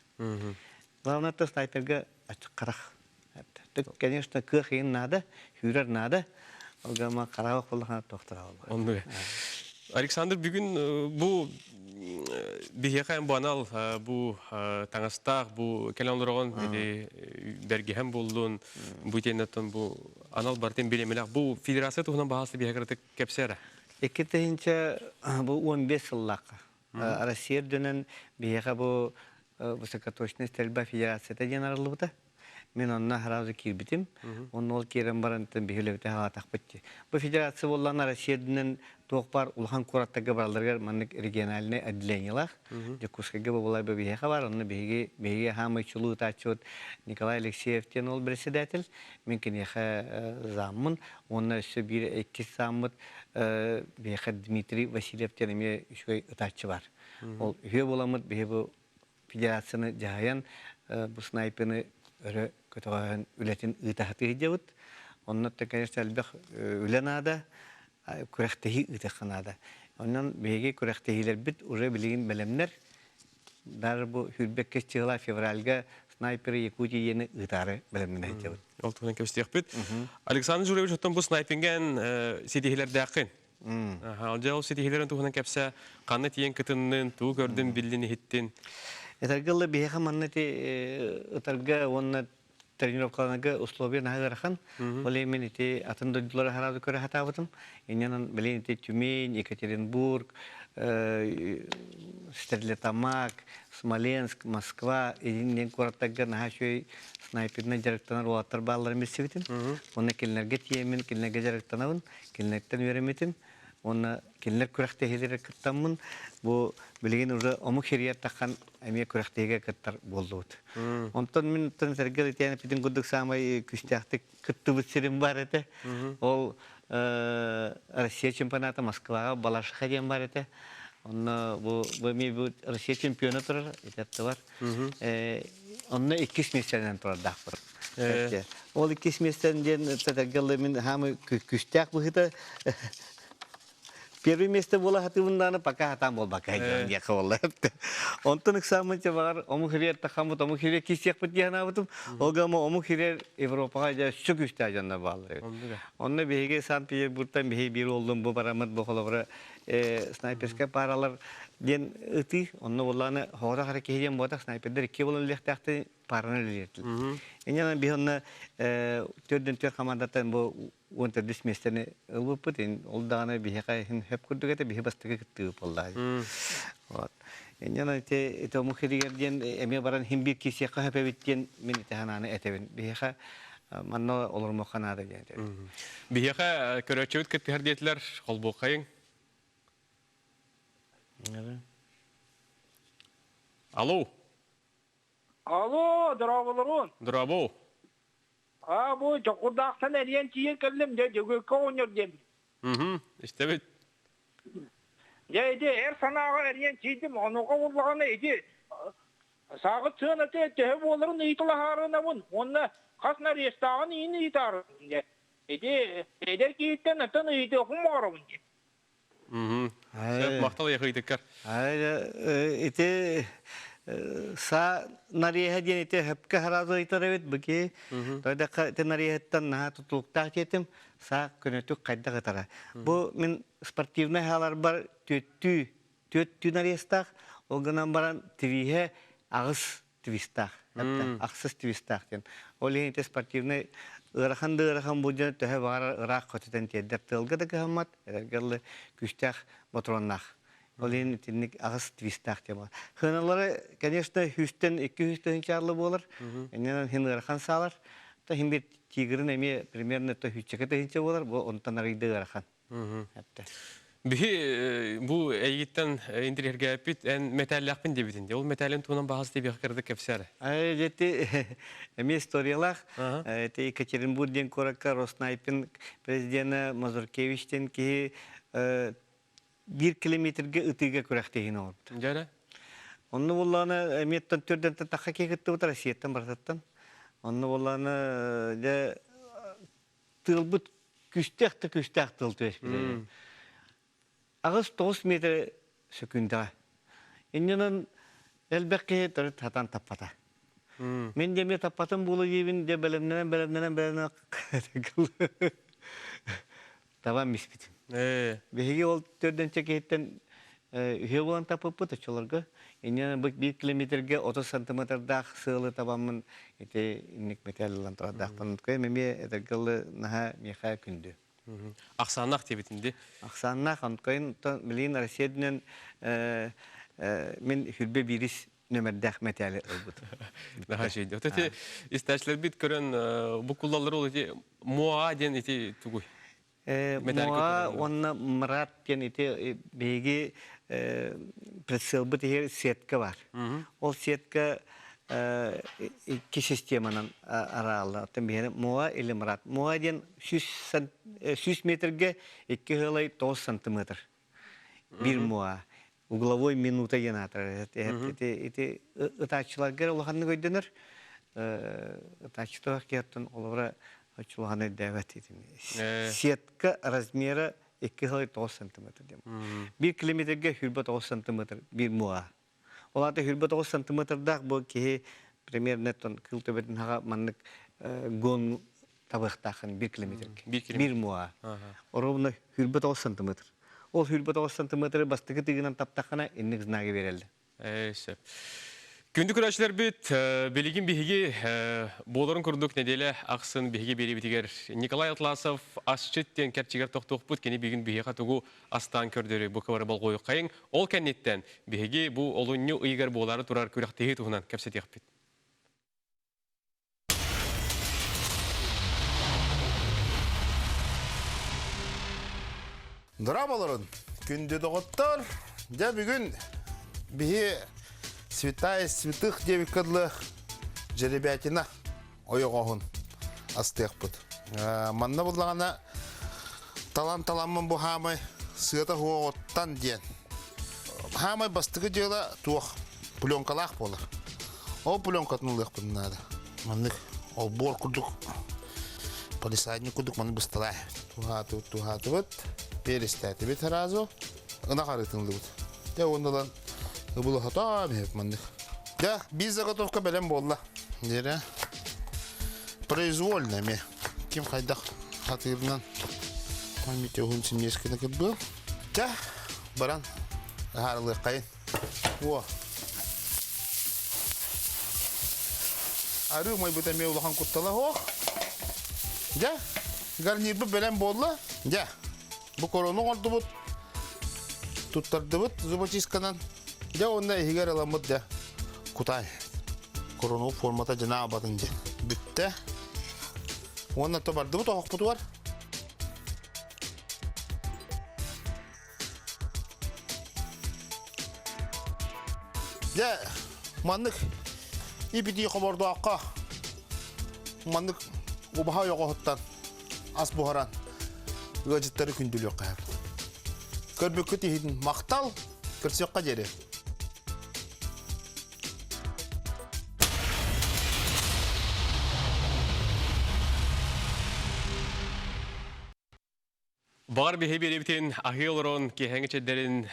Главное, то снайперга ачык харах. Конечно, кыах иһин наада, сүүрэр наада. Ол хараҕа холлохана тохтор. Оннук. Александр, бүгүн бу биһиэхэ бу анал бу таҥастаах бу кэлэн олороҕун бэргэһэн буоллун бу итиэннэттэн бу анал бартын билимилэх бу федерация туһунан баһаалыста биһиэхэ кыратык кэпсээ 2 тыһыынча бу 15 сыллаахха Россия үрдүнэн биһиэхэ бу высокоточная стрельба федерацията диэн арыллыбыта. Мин онно сразу киирбитим. Онно ол киирэн баран биһилэбите хаалатахпыт дии. Бу федерация буоллаҕына Россия үрдүнэн туох баар улахан куораттарга баралларыгар маннык региональный отделениелаах. Дьокуускайга бу булай биһиэхэ бар. Онно биһиги биһиги хаамай чулуу ытааччыбыт Николай Алексеев диэн ол председатель. Мин киниэхэ заммын. Уонна өссө биир иккис заммыт биһиэхэ Дмитрий Васильев диэн эмиэ үчүгэй ытааччы бар. Ол үһүө буоламмыт биһи бу федерацияны дьаһайан бу снайперы өрө көтөҕөһөн үлэтин ыытаһытыы сылдьабыт. Онно конечно элбэх үлэ наада, күрэхтэһии ыытыахха наада. Онон биһиги күрэхтэһиилэрбит уже билигин бэлэмнэр. Даже бу сүүрбэккэ чыла февральга снайперы Якутии диэни ыытаары бэлэмнэнэ сылдьабыт. Ол туһунан кэпсиэхпит. Александр Журович, оттон бу снайпинген ситиһилэрдээххин. Дьэ ол ситиһилэрин туһунан кэпсэ ханна тиийэн кытыннын, тугу көрдүн, биллин, иһиттин? Этэргэ ылла биһиэхэ манна ити ытарга уонна тренировкаларга условия наһаа ыарахан. Ол иһин мин ити атын дойдулары хараады көрө сатаабытым. Иннинэн билин ити Тюмень, Екатеринбург, Стерлитамак, Смоленск, Москва иһин куораттарга наһаа үчүгэй снайперынан дьарыктанар уолаттар баалларын билсибитим. Уонна кинилэргэ тиийэммин, кинилэргэ дьарыктанабын, кинилэртэн үөрэммитим. Уонна кинилэр күрэхтэһиилэрэ кыттаммын, бу билигин уже омук сиригэр таххан эмиэ күрэхтэһиигэ кыттар буоллубут. Онтон мин оттон сэргэл итиэн эппитин курдук саамай күүстээхтик кыттыбыт сирим бар этэ. Ол Россия чемпионата Москваҕа Балашиха диэн бар этэ. Онно бу бу эмиэ бу Россия чемпиона турар, итэтте бар. Онно иккис миэстэнэн турардаахпыт. Ол иккис миэстэн диэн тэтэргэ мин хаамы күстээх быһыыта Первый место буола хатыыбын даҕаны пока хатаан буолбакка диэххэ буолла. Онтон ыксааммын баҕар омук хирер тахаммыт омук хирер киирсиэхпит диэн санаабытым. Ол гама омук хирер Европаҕа дьэ өссө күүстээх дьоннор бааллар эбит. Онно биһиги Санкт-Петербургтан биһиги биир уоллум бу бараммыт бу холобура снайперскай паралар диэн ытыы. Онно буоллаҕына хоҕотох эрэ киһи диэн буотах снайпердэр икки буолан үлэлиэхтээхтэр параны үлэлиэтилэр. Инньэ биһи онно төрдүн түөр командаттан бу 14 миэстэни ылбыппыт. Ол даҕаны биһиэхэ иһин хөп курдук этэ, биһи бастакы кыттыыбыт буолла. Вот. Инньэ ити ити омук сиригэр диэн эмиэ баран хим биир киирсиэххэ сөп эбит диэн мин ити санааны этэбин. Биһиэхэ манна олорумуохха наада диэн этэбин. Биһиэхэ көрөөччүбүт кыттыһар диэтилэр, холбуоххайыҥ. Алло. Алло, дорооболорун. Дорообо. Аа, бу Чокурдаахтан эрийэн тиийэн кэллим, дьэ, Дьөгүөккэ оҕонньор диэн. Угу, истэбит. Дьэ, ити эр санааҕа эрийэн тиийдим, онуоха буоллаҕына ити сааҕыт сыаната төһө буоларын ыйыталаһаарынабын уонна хас нарезтааҕын иһин ыйытаарым дьэ. Ити эдэр киһиттэн атын ыйытыахпын баҕарабын дьэ. Сөп, махтал ыйытыккар. Ити са нарыйа диэн ити хөпкө сразу ыйтар эбит быки. Тойдакка ити нарыйаттан наһаа тутулуктаах диэтим. Са көнөтүк хайдах ытара. Бу мин спортивнай хааларбар түөттүү түөттүү нарыйастаах. Ол гынан баран твиһэ аҕыс твистаах. Ахсыс твистаах диэн. Ол иһин ити спортивнай ыарахан да ыарахан бу дьон төһө баҕарар ыраах көтүтэн тиэрдэр тыалга да кыһаммат, эрэргэ дылы күүстээх ботуруоннаах. Ол иһин итинник аҕыс твистаах диэн буолар. Хыналары, конечно, сүүстэн 200 тыһыынчаарлы буолар. Иннинэн хин ыарахан саалар. Та хин бир тигрин эмиэ примерно то сүүччэкэ тыһыынча буолар, бу онтон арыйда ыарахан. Биһи бу эйигиттэн интириэргээппит эн мэтээллээхпин диэбитин. Ол мэтээлин туһунан баһас диэбиэхэ кырдык кэпсээр. Эти эмиэ историялаах. Эти Екатеринбург диэн куоракка Роснайпин президенэ Мазуркевич диэн киһи биир километргэ ытыыга күрэхтэһиини оҥорбут. Дьэрэ. Онно буоллаҕына эмиэ төрдөн тахха киһи кыттыбыт Россияттан барытыттан. Онно буоллаҕына дьэ тыалбыт күүстээх да күүстээх тыал түбэспитэ. 8-9 метр сөкүүндэҕэ. Иннинэн элбэх киһи төрүт хатан таппата. Мин де эмиэ таппатым буолуо диибин де бэлэмнэнэн бэлэмнэнэн бэлэмнэнэн табан биспитим. Биһиги ол төрдөнчө киһиттэн үһүө буолан таппыппыт оччолорго. Иннинэн бу биир километрга 30 сантиметрдаах сыалы табаммын ити инник металл ылан турардаахпын. Кыйым эмиэ этэргэ дылы наһаа миэхэ күндү. Ахсааннаах диэбитин дии. Ахсааннаах, онкойун билигин Россия үрдүнэн мин хүрбэ биирис нөмердээх мэтээли ылбытым. Наһаа үчүгэй. Вот эти истээчилэрбит көрөн бу куллалары ол ити МОА диэн ити тугуй? Муа уонна Мрат диэн ити биһиги прицелбыт иһигэр сетка бар. Ол сетка икки системанан араалла. Оттон биһиги Муа или Мрат. Муа диэн 100 метрге 2,9 сантиметр. Бир муа. Угловой минута диэн аатырар. Ити ити ытааччыларга улаханнык өйдөнөр. Ытааччы киһиттэн олора очулахан өйдөөбөт итини. Сетка размера 2,9 сантиметр диэн. Бир километрге 29 сантиметр бир муа. Ол аата 29 сантиметрдаах бу киһи примерно кыл төбөтүн хаҕа маннык гон табыахтаахын бир километрге. Бир муа. Ровно 29 сантиметр. Ол 29 сантиметры бастакы тыгынан таптаххына инник знагы береллер. Сөп. Күндү көрөөччүлэрбит, билигин биһиги буоларын курдук неделя ахсын биһиги биэриибитигэр Николай Атласов асчыт диэн кэрчигэр тохтуохпут. Кини бүгүн биһиэхэ тугу астаан көрдөрүү бу кыбары болҕойуоххайыҥ. Ол кэнниттэн биһиги бу олунньу ыйыгар буолаары турар күрэхтэһии туһунан кэпсэтиэхпит. Дорооболорун, күндү доҕоттор! Дьэ бүгүн биһи Святая святых диэбиккэ дылы жеребятина ойоҕоһун астыахпыт. Манна буллаҕына талан-таламмын бу хаамай сыата хуоҕуттан диэн. Хаамай бастакы дьыала туох пленкалаах буолар. Ол пленкатын ылыахпын наада. Маннык олбуор курдук полисадник курдук маны бысталаа. Туһаатыбыт, туһаатыбыт, перестээтибит сразу. Ынах арыытын ыллыбыт. Дьэ уонна ылан ыбылы хотоом иһэбит маннык. Дьэ, биир заготовка бэлэм буолла. Дьэрэ произвольно эмиэ. Ким хайдах хатыырынан память уһун симиэскини кырбыам. Дьэ, баран ыһаарылыаххайын. О. Арыы умайбыт эмиэ улахан куттала суох. Дьэ, гарнирбыт бэлэм буолла. Дьэ, бу корону оҥордубут. Туттардыбыт зубочистканан. Дьэ, уонна иһигэр ыламмыт дьэ кутай. Корону формата дьана абатын дьэ. Бүттэ. Уонна то бардыбыт оһохпутугар. Дьэ, маннык ипитии хобордооххо маннык убаһа ойоҕоһуттан ас буһаран ыалдьыттары күндүлүөххэ сөп. Көрбүккүт иһин махтал, көрсүөххэ диэри. Баҕар биһи биэрэбитин аһыы олорон, киэһэҥи чэйдэрин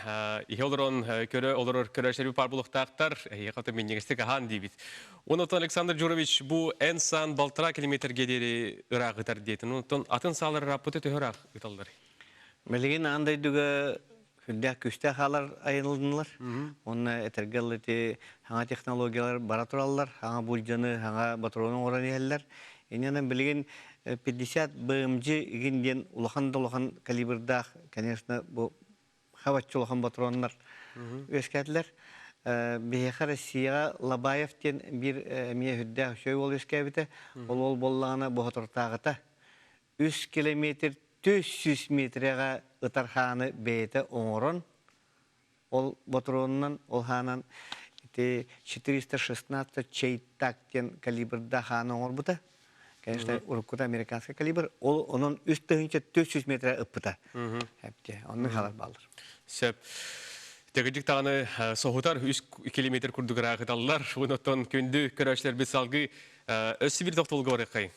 иһэ олорон көрө олорор көрөөччүлэр паар булуохтаахтар. Эһиэхэ то минньигэстик аһаан диибит. Онон Александр Джурович бу эн саан балтараа километрге диэри ыраах ытар диэтин. Онтон атын саалар ырааппыты төһө ыраах ыталлар? Билигин аан дойдуга сүрдээх күүстээх хаалар айылыннылар. Уонна этэргэ дылы ити саҥа технологиялар бара тураллар, саҥа булдьаны, саҥа ботуруону оҥорон иһэллэр. Иннинэн билигин 50 БМЖ игин диэн улахан да улахан калибрдаах, конечно, бу хабаччы улахан ботуруоннар үөскээтилэр. Биһиэхэ Россияҕа Лобаев диэн биир эмиэ үрдээх үчүгэй уол үөскээбитэ. Ол уол буоллаҕына бу соторутааҕыта үс километр 400 метрэҕэ ытар хааны бэйэтэ оҥорон, ол ботуруонунан, ол хаанан ити 416 чейтак диэн калибрдаах хааны оҥорбута. Конечно, уруккута американский калибр. Ол онон 3400 метрэ ыппыта. Эпте, оннук халар бааллар. Сөп. Тегидик даҕаны соһутар 3 километр курдук ыраахыталлар. Онон күндү көрөөччүлэрбит салгыы өссө бир тохтолго барыаххайын.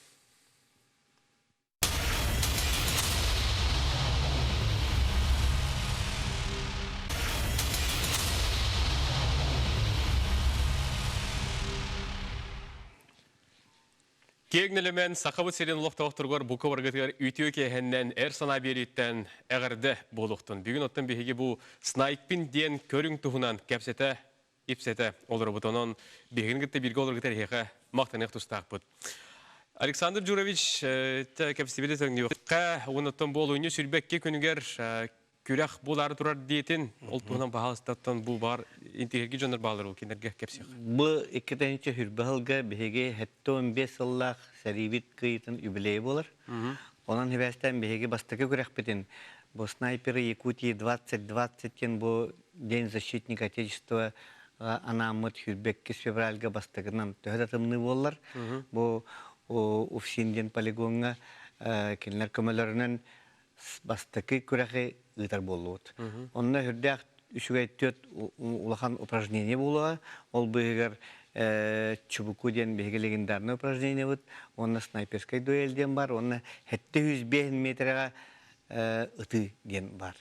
Киэҥ нэлэмэн Сахабыт сирин олохтоохторугар бука баргытыгар үтүө киэһэннэн эр санаа биэрииттэн эҕэрдэ буолуохтун. Бүгүн оттон биһиги бу снайпин диэн көрүҥ туһунан кэпсэтэ ипсэтэ олоробут. Онон биһигини кытта бииргэ олоргутар эһиэхэ махтаныах тустаахпыт. Александр Джурович кэпсибити төҥнүөххэ, уонуттан бу олунньу сүрбэкки күнүгэр күрэх буолаары турар диэтин, ол туһунан баһаалыстаттан бу баар интиһирги дьоннор баалар ол кинилэргэ кэпсиэх. Бу 2 хүрбэ сылга биһиги 75 сыллаах сэриибит кыйытын юбилейа буолар. Онон хибээстээн биһиги бастакы күрэхпитин бу снайперы Якутии 2020 диэн бу День защитника Отечества анааммыт 22 февральга бастакынан төһө да тымныы буоллар, бу Уфсин диэн полигоҥҥа кинилэр көмөлөрүнэн бастакы күрэхи ыытар буоллубут. Онно үрдээх үчүгэй түөрт улахан упражнение буолуоҕа. Ол быыһыгар Чубуку диэн биһиги легендарный упражнениебыт, уонна снайперскай дуэль диэн бар, уонна 705 метрэҕэ ытыы диэн бар.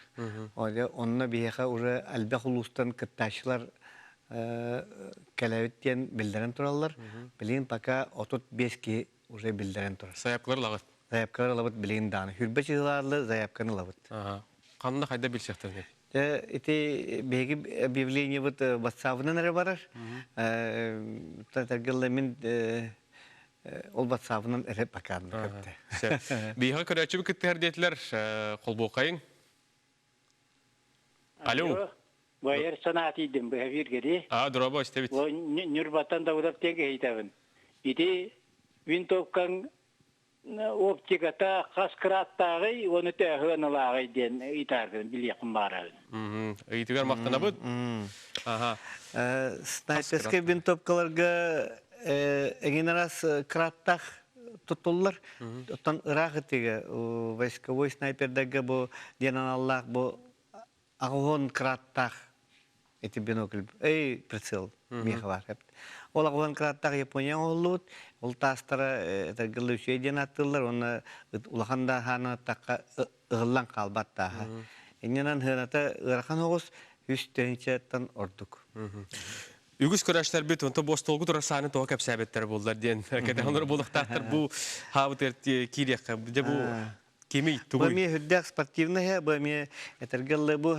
Онно биһиэхэ уже элбэх улуустан кыттааччылар кэлэбит диэн биллэрэн тураллар. Билигин пока 35 киһи уже биллэрэн турар. Заявкалар ылаҕыт? Заявкалар ылабыт билигин даҕаны. Хүрбэ чыһылаарлы заявканы ылабыт. Ханна хайда билсиэхтэрин? Ити биһиги объявлениебыт WhatsApp-ынан эрэ барар. Татаргылла мин ол WhatsApp-ынан эрэ бакаанна көптө. Биһиэхэ көрөөччүбүт кыттыһар диэтилэр холбуоххайыҥ. Алло. Байар санаа тиийдим быһа бииргэри. А, дорообо, истэбит. Ньурбаттан Давыдов диэн киһитэбин. Ити винтовкаҥ Оптиката хас кырааттааҕый уонна төһө ыаналааҕый диэн ыйытааргын билиэхпин баҕарабын. Ыйытыгар махтанабыт. Аха. Снайперскай винтовкаларга эҥин араас кырааттаах туттуллар. Оттон ыраах ытыыга войсковой снайпердарга бу диэн аналлаах бу аҕыһон кырааттаах ити бинокль эй прицел миэхэ баар ол аҕыһон кырааттаах Япония оҥоһуллубут ол таастара этэргэллэ үчүгэй диэн ааттыыллар уонна улахан да хаанаттахха ыһыллан хаалбат тааһа иннинэн сыаната ыарахан оҕус үс тыһыынчаттан ордук. Үгүс көрөөччүлэрбит онто бу остуолга турар сааны тоҕо кэпсээбиттэр буоллар диэн кэтэһэн буолуохтаахтар бу хаабытыгар киириэххэ дьэ бу Кимий, тугуй? Бу эмиэ үрдээх спортивный бу эмиэ этэргэ дылы бу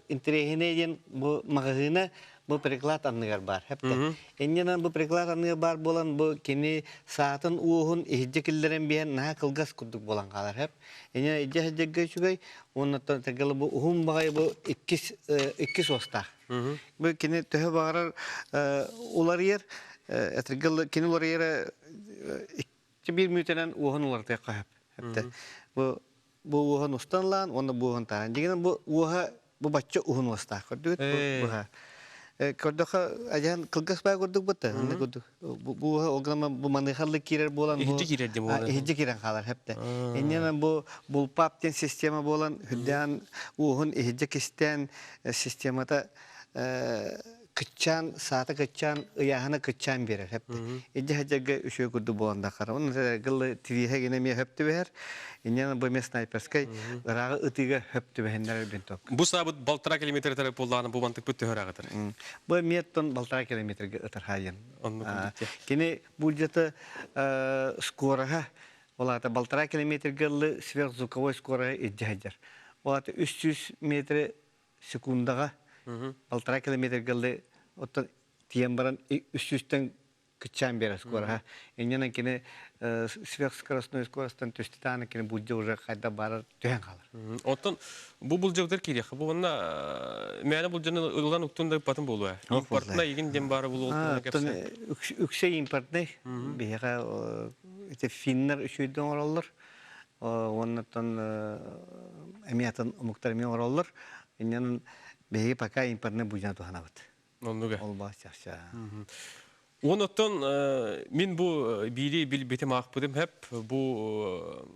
интэриэһинэй диэн бу маҕаһыына бу приклад анныгар баар. Хэптэ. Иннинэн бу приклад анныгар баар буолан бу кини саатын уоһун иһирдьэ киллэрэн биһэн наһаа кылгас курдук буолан хаалар. Хэп. Иннинэн илдьэ сылдьарга үчүгэй уонна этэргэ дылы бу уһун баҕайы бу иккис иккис уостаах. Бу кини төһө баҕарар уларыйар этэргэ дылы кини уларыйара биир мүнүүтэнэн уоһун уларытыахха сөп. Эптэ. Бу бу уоһун устан ылаан уонна бу уоһун таһан. Дьиҥинэн бу уоһа бу бачча уһун уостаах. Көрдүгүт бу быһа. Көрдөхө ажаан кылгас баа курдук бытта. Онно курдук. Бу уоһа ол гынан бу маныхаллык киирэр буолан бу Иһирдьэ киирэр дии буолан. Иһирдьэ киирэн хаалар хэптэ. Иннинэн бу булпап диэн система буолан үрдээн уоһун иһирдьэ кистээн системата кыччаан, саата кыччаан, ыйааһына кыччаан биэрэр хэпте. Идьэ хадьарга үчүгэй курдук буолан дахар. Онно гыллы твиһэ гинэ эмиэ хөп түбэһэр. Инньэ бу эмиэ снайперскай ырааҕы ытыыга хөп түбэһиннэрэр винтовка. Бу саабыт балтара километр ытар буоллаҕына бу мантыкпыт төһө ыраах ытар? Бу эмиэ балтара километрга ытар хаайын. Кини бульдьата скороһа ол аата балтара километрга ыллы сверхзвуковой скороһа илдьэ сылдьар. Ол аата 300 метр секундаҕа полтора километрга ылы оттон тиийэн баран үс сүүстэн кыччаан биэрэр скороһа. Инньэнэн кини сверхскоростной скоростан түстү кини булдьа уже хайда барар түһэн хаалар. Оттон бу булдьабытар киириэххэ бу уонна мээнэ булдьаны ылан уктун да ыппатын буолуо. Импортнай игин диэн баара булуо. Үксэ импортнай. Биһиэхэ ити финнэр үчүгэйдик оҥороллор. Уоннаттан эмиэ атын омуктар эмиэ оҥороллор. Инньэнэн биһиги пока импортнай будьана туһанабыт. Оннуга. Ол баар чахча. Онуттан мин бу биири билбитим аахпытым хэп бу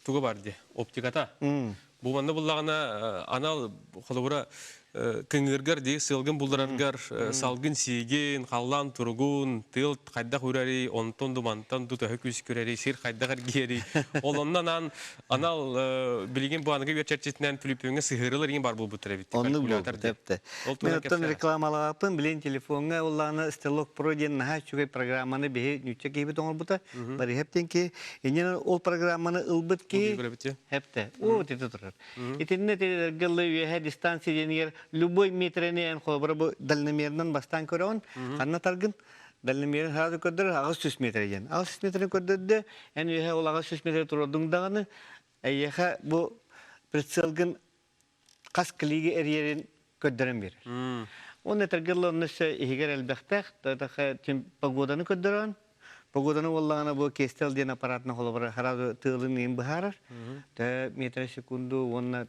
тугу бар ди оптиката. Бу манна буллаҕына анал холобура кыҥыыргар дии сыалгын буллараргар салгын сиигин, халлаан туругун, тыал хайдах үрэрий, онтон ду мантан ду төһө күүс күрэрий, сир хайдах эргиэрий. Ол онно анаан анал билигин бу аныгы үйэ чэрчитинэн түлүпүөҥҥэ сыһыарылар иҥин бар буолбуттар эбит. Оннук буолбут эбит. Мен оттон рекламалаабыппын билин телефоҥҥа уллааны Стрелок Про диэн наһаа үчүгэй программаны биһи нүүччэ киһибит оҥорбута. Барыһап диэн киһи. Иннинэн ол программаны ылбыт киһи Хепте. О, вот это турар. Итиннэ тилэргэ ылла үөһэ дистанция диэнигэр любой метрени эн холобура бу дальномерынан бастаан көрөҕүн, ханна таргын дальномерин сразу көрдөрөр 800 метр диэн. 800 метрин көрдөрдө, эн үөһэ ол 800 метр турордуҥ даҕаны, эйиэхэ бу прицелгын хас клиги эрийэрин көрдөрөн биэрэр. Уонна этэргэ дылы онно өссө иһигэр элбэхтээх, погоданы көрдөрөн, погоданы буоллаҕына бу Кестел диэн аппаратына холобура сразу тыалын ыйын быһаарар. Тэ метр секунду уонна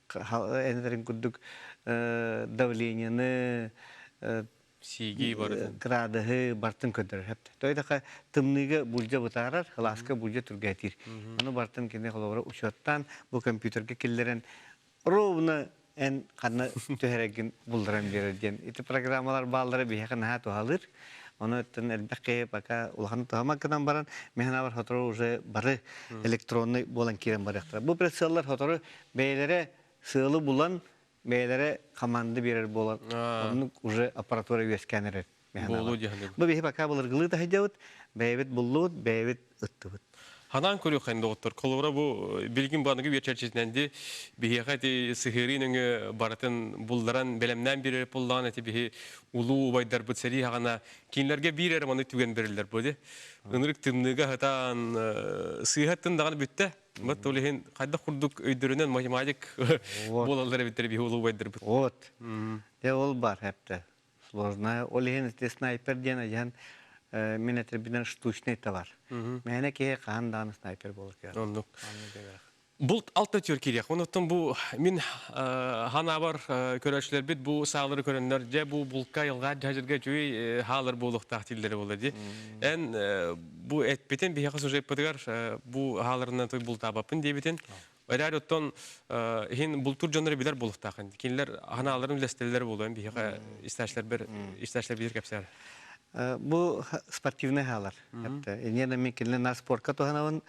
энэтэрин курдук давлениены сиигии барытын градуһы бартын көрдөрөр хэпте. Той тымныыга булдьа бытаарар, ылааска булдьа түргээтиир. Ону бартын кини холобура учуоттаан бу компьютерга киллэрэн ровно эн ханна түһэрэгин булларан биэрэр диэн ити программалар бааллара биһиэхэ наһаа туһалыыр. Ону өттүн элбэх киһи пока улахан туһамак гынан баран механабар сотору уже бары электронный буолан киирэн барыахтара. Бу прицеллар сотору бэйэлэрэ сыалы булан бэйэлэрэ команда биэрэр буолан оннук уже аппаратура үөскээн эрэр. Буолуо диэхин. Бу биһи пока былыргылыы таһыдьабыт, бэйэбит буллубут, бэйэбит ыттыбыт. Ханаан көрүөххэ доҕоттор. Холобура бу билигин бу аныгы үйэ чэрчитинэн ди биһиэхэ ити сыһыарыы нөҥүө барытын булларан бэлэмнээн биэрэр буоллаҕына ити биһи улуу убайдарбыт сэрии хаҕана кинилэргэ биир эрэ маны түгэн бериллэр бу ди. Ынырык тымныыга сытаан сыыһаттын даҕаны бүттэ. Вот ол иһин хайдах курдук өйдөрүнэн математик буолаллар эбиттэр биһи улуу убайдарбыт. Вот. Де ол бар хепте. Сложная. Ол иһин ити снайпер диэн ажан. Мин этэрбинэн штучный товар. Мээнэ киһи хаһан даҕаны снайпер буолар кыаҕа. Оннук. Булт алта төр кириэх. Онуттан бу мин ханаабар көрөөччүлэрбит бу саалары көрөннөр дьэ бу булка айылҕа дьаһдьырга үчүгэй хаалар буолуохтаах дииллэрэ буолла дии. Эн бу этпитин биһиэхэ сюжеппытыгар бу хааларынан той бултаабаппын диэбитин. Эрээр оттон иһин бултуур дьоннору билэр буолуохтаахын. Кинилэр ханааларын үлэстэллэр буолуон биһиэхэ истээчилэрбэр истээчилэр биир кэпсээр. Бу спортивный хаалар. Инньэ мен кинилэр на спортка туһанабын,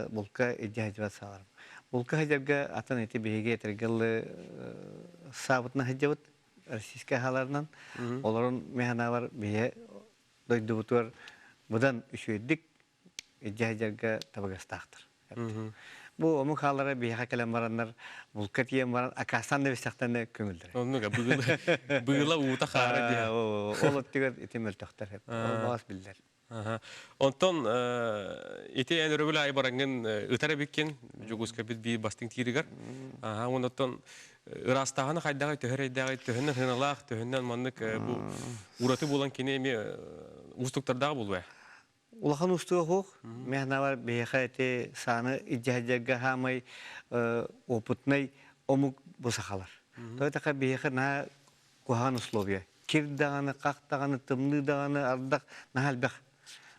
булка илдьэ сылдьыбат сааларым. Булка сылдьарга атын ити биһиги этэргэ дылы саабытынан сылдьабыт российскай хааларынан. Олорун мен санаабар биһи дойдубутугар быдан үчүгэйдик илдьэ сылдьарга табыгастаахтар. Бу омук хаалара биһиэхэ кэлэн бараннар булка тиийэн баран акаастаан да бистэхтэринэ көҥүллэрэ. Оннук быыла уута хаара диэн. Ол өттүгэр ити мөлтөхтөр. Ол баҕас биллэр. Онтон ити эн өрөбүл аайы бараҥҥын ытар эбиккин Дьокуускайбыт биир бастыҥ тииригэр. Онтон ыраастааһыны хайдаҕый төһө эрэйдээҕий төһөннөн сыаналаах төһөннөн маннык бу ураты буолан кини эмиэ уустуктардаах буолуо Улахан уустуга суох. Мин санаабар биһиэхэ ити сааны илдьэ сылдьарга саамай опытнай омук бу сахалар. Тоҕо диэтэххэ биһиэхэ наһаа куһаҕан условия. Кир даҕаны, хах даҕаны, тымныы даҕаны, ардах наһаа элбэх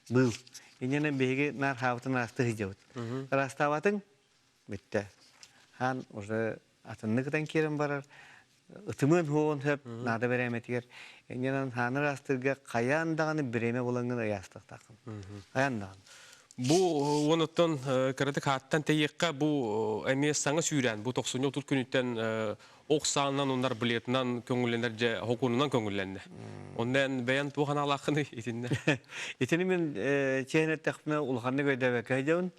быыл. Инньэнэн биһиги наар хаабытын ыраастыы сылдьабыт. Ыраастаабатыҥ бүттэ. Хаан уже атыннык ытан киирэн барар. Ытымыан хуоҕун сөп наада бирээмэтигэр. Инньэнэн хааны ыраастыырга хайаан даҕаны бириэмэ булаҥҥын ыйаастыахтааххын. Хайаан даҕаны. Бу уонуттан кыратык хааттан тэйиэххэ бу эмиэ саҥа сүүрээн бу тохсунньу 30 күнүттэн ох саанан уонна арбалетынан көҥүллэнэр дьэ хокуонунан көҥүллэннэ. Онно эн бэйэн туох анаалааххыный итиннэ? Итини мин чиэһин эттэхпинэ улаханнык өйдөөбөккө сылдьабын.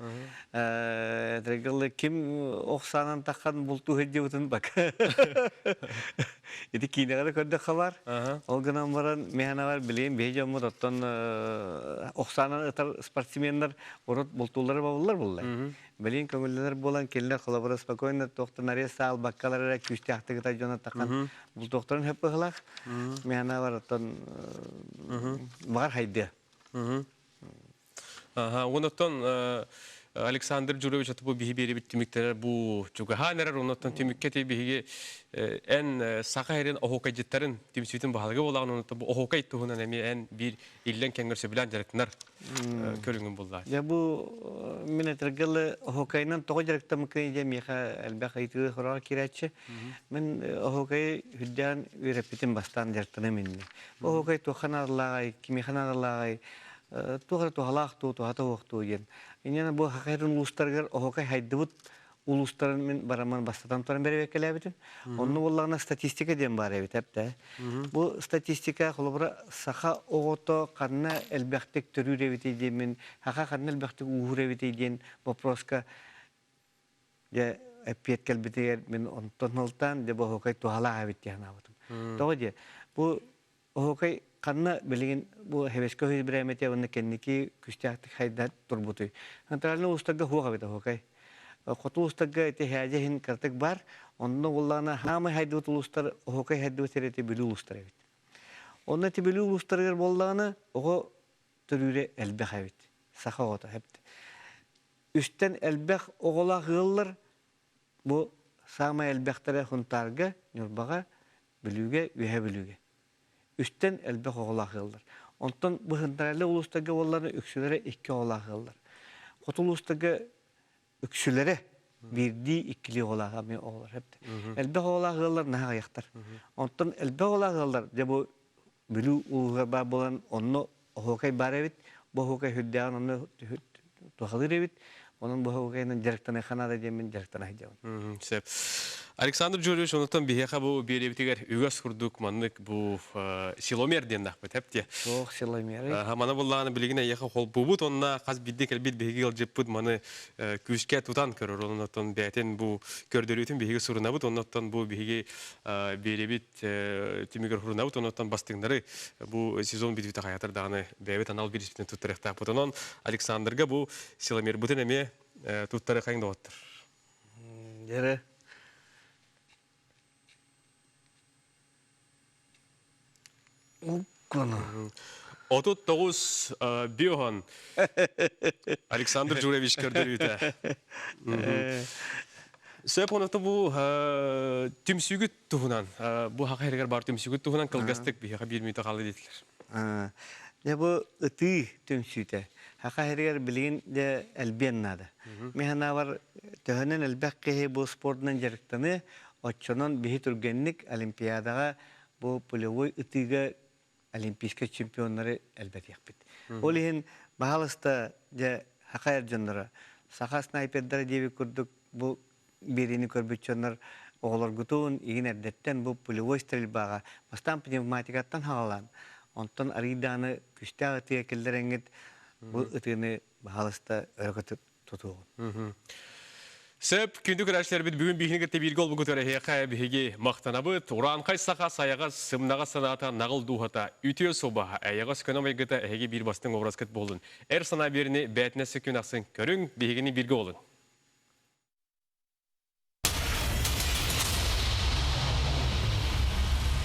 Этэргэ ким ох саанан таххан бултуу сылдьыбытын бака. Ити киинэҕэ да көрдөххө бар. Ол гынан баран миһанабар билигин биһи дьоммут оттон ох саанан ытар спортсменнар урут бултууллара бобуллар булла. Билигин көҥүллэнэр буолан кинилэр холобура спокойно туохтан арест албаккалар эрэ күүстээхтик ытар дьоно таххан бултуохтарын сөп быһыылаах. Миһанабар оттон баҕар хайдыа. Аха, онуттан Александр Джурович бу биһи биэрибит түмүктэрэ бу чугаһаан эрэр, онуттан түмүккэ ти биһиги эн саха эрин оһуокайдьыттарын түмсүүтүн баһылыга буолаҕын, онуттан бу оһуокай туһунан эмиэ эн биир иллэҥ кэмҥэр сөбүлээн дьарыктанар көрүҥүн буллаа. Дьэ бу мин этэргэ дылы оһуокайынан тоҕо дьарыктаммыккыный диэн миэхэ элбэх ыйытыы хороҕор киирээччи. Мин оһуокайы үрдээн үөрэппитим бастаан дьарыктаным иннинэ. Оһуокай туохха наадалааҕай, кимиэхэ наадалааҕай, туох эрэ туһалаах дуу, туһата суох дуу диэн. Инньэ бу Хахайрын улуустарыгар оһуокай хайдыбыт улуустарын мин бараммын бастатан туран бэрэбиэркэлээбитим. Онно буоллаҕына статистика диэн баар эбит эптэ. Бу статистика холобура саха оҕото ханна элбэхтик төрүүр эбитий диэммин, саха ханна элбэхтик ууһуур эбитий диэн вопроска дьэ эппиэт кэлбитигэр мин онтон ылтаан дьэ бу оһуокай туһалаах эбит диэн санаабытым. Тоҕо диэ бу Оһуокай ханна билигин бу Хэбэскэ үһүс бирээмэтэ уонна кэнники күүстээхтик хайда турбутуй? Центральнай улуустарга суох эбит оһуокай. Хоту улуустарга ити һээдьэ иһин кыратык баар. Онно буоллаҕына хаамай хайдыбыт улуустар оһуокай хайдыбыт сирэ ити Бүлүү улуустара эбит. Онно ити Бүлүү улуустарыгар буоллаҕына оҕо төрүүрэ элбэх эбит. Саха оҕото эбит. Үстэн элбэх оҕолоох ыаллар бу саамай элбэхтэрэ Сунтаарга, Ньурбаҕа, Бүлүүгэ, Үөһээ Бүлүүгэ. Үстэн элбэх оҕолоох ыаллар. Онтон быһынтараллы улуустарга буолларына үксүлэрэ икки оҕолоох ыаллар. Хоту улуустарга үксүлэрэ биирдии иккилии оҕолоох эмиэ оҕолор. Элбэх оҕолоох ыаллар наһаа аҕыйахтар. Онтон элбэх оҕолоох ыаллар дьэ бу Бүлүү улууһугар баар буолан онно оһуокай баар эбит. Бу оһуокай сүрдээҕин онно туһалыыр эбит. Онон бу оһуокайынан дьарыктаныахха наада диэммин дьарыктана сылдьабын. Сөп. Александр Джурьевич, онтон биһиэхэ бу биэриэбитигэр үгэс курдук маннык бу силомер диэннэхпит эп диэ. Туох силомерый? Маны буллаҕына билигин эйиэхэ холбуубут онно хас биирдии кэлбит биһиги ыалдьыппыт маны күүскэ тутан көрөр. Онон бэйэтин бу көрдөрүүтүн биһиги сурунабыт. Оннуттан бу биһиги биэриэбит түмүгэр хурунабыт, онуттан бастыҥнары бу сезон бүтүүтэ хайатар даҕаны бэйэбит анал бириспитин туттарыахтаахпыт. Онон Александрга бу силомербытын эмиэ туттарыахайыҥ доҕоттор. Дьэрэ. Уккону. 39 биоһон Александр Джурович көрдөрүүтэ. Сөп оното бу түмсүүгүт туһунан, бу хаха хэригэр бар түмсүүгүт туһунан кылгастык биһиэхэ биир мүнүүтэ хаалла диэтилэр. Дьэ бу ытыы түмсүүтэ. Хаха хэригэр билигин дьэ элбиэн наада. Мин санаабар төһөнөн элбэх киһи бу спордунан дьарыктаныы, оччонон биһи түргэнник Олимпиадаҕа бу пулевой ытыыга олимпийскай чемпионнары элбэтиэхпит. Ол иһин баһаалыста дьэ саха эр дьонноро, саха снайпердара диэбит курдук бу биэриини көрбүт дьоннор оҕолоргутун игин эрдэттэн бу пулевой стрельбаҕа бастаан пневматикаттан хаҕалаан, онтон арыйдааны күстээх ытыга киллэрэҥҥит бу ытыыны баһаалыста өрө көтүт тутуоҕун. Сөп, күндү көрөөччүлэрбит бүгүн биһигини кытта бииргэ олбугутугар эһиэхэ биһиги махтанабыт. Ураанхай саха сайаҕас, сымнаҕас санаата, наҕыл дууһата, үтүө суобаһа, эйэҕэс көнө майгыта эһиги биир бастыҥ образкыт буоллун. Эр санаа биэриини бээтинэсэ күн ахсын көрүҥ, биһигини бииргэ олун.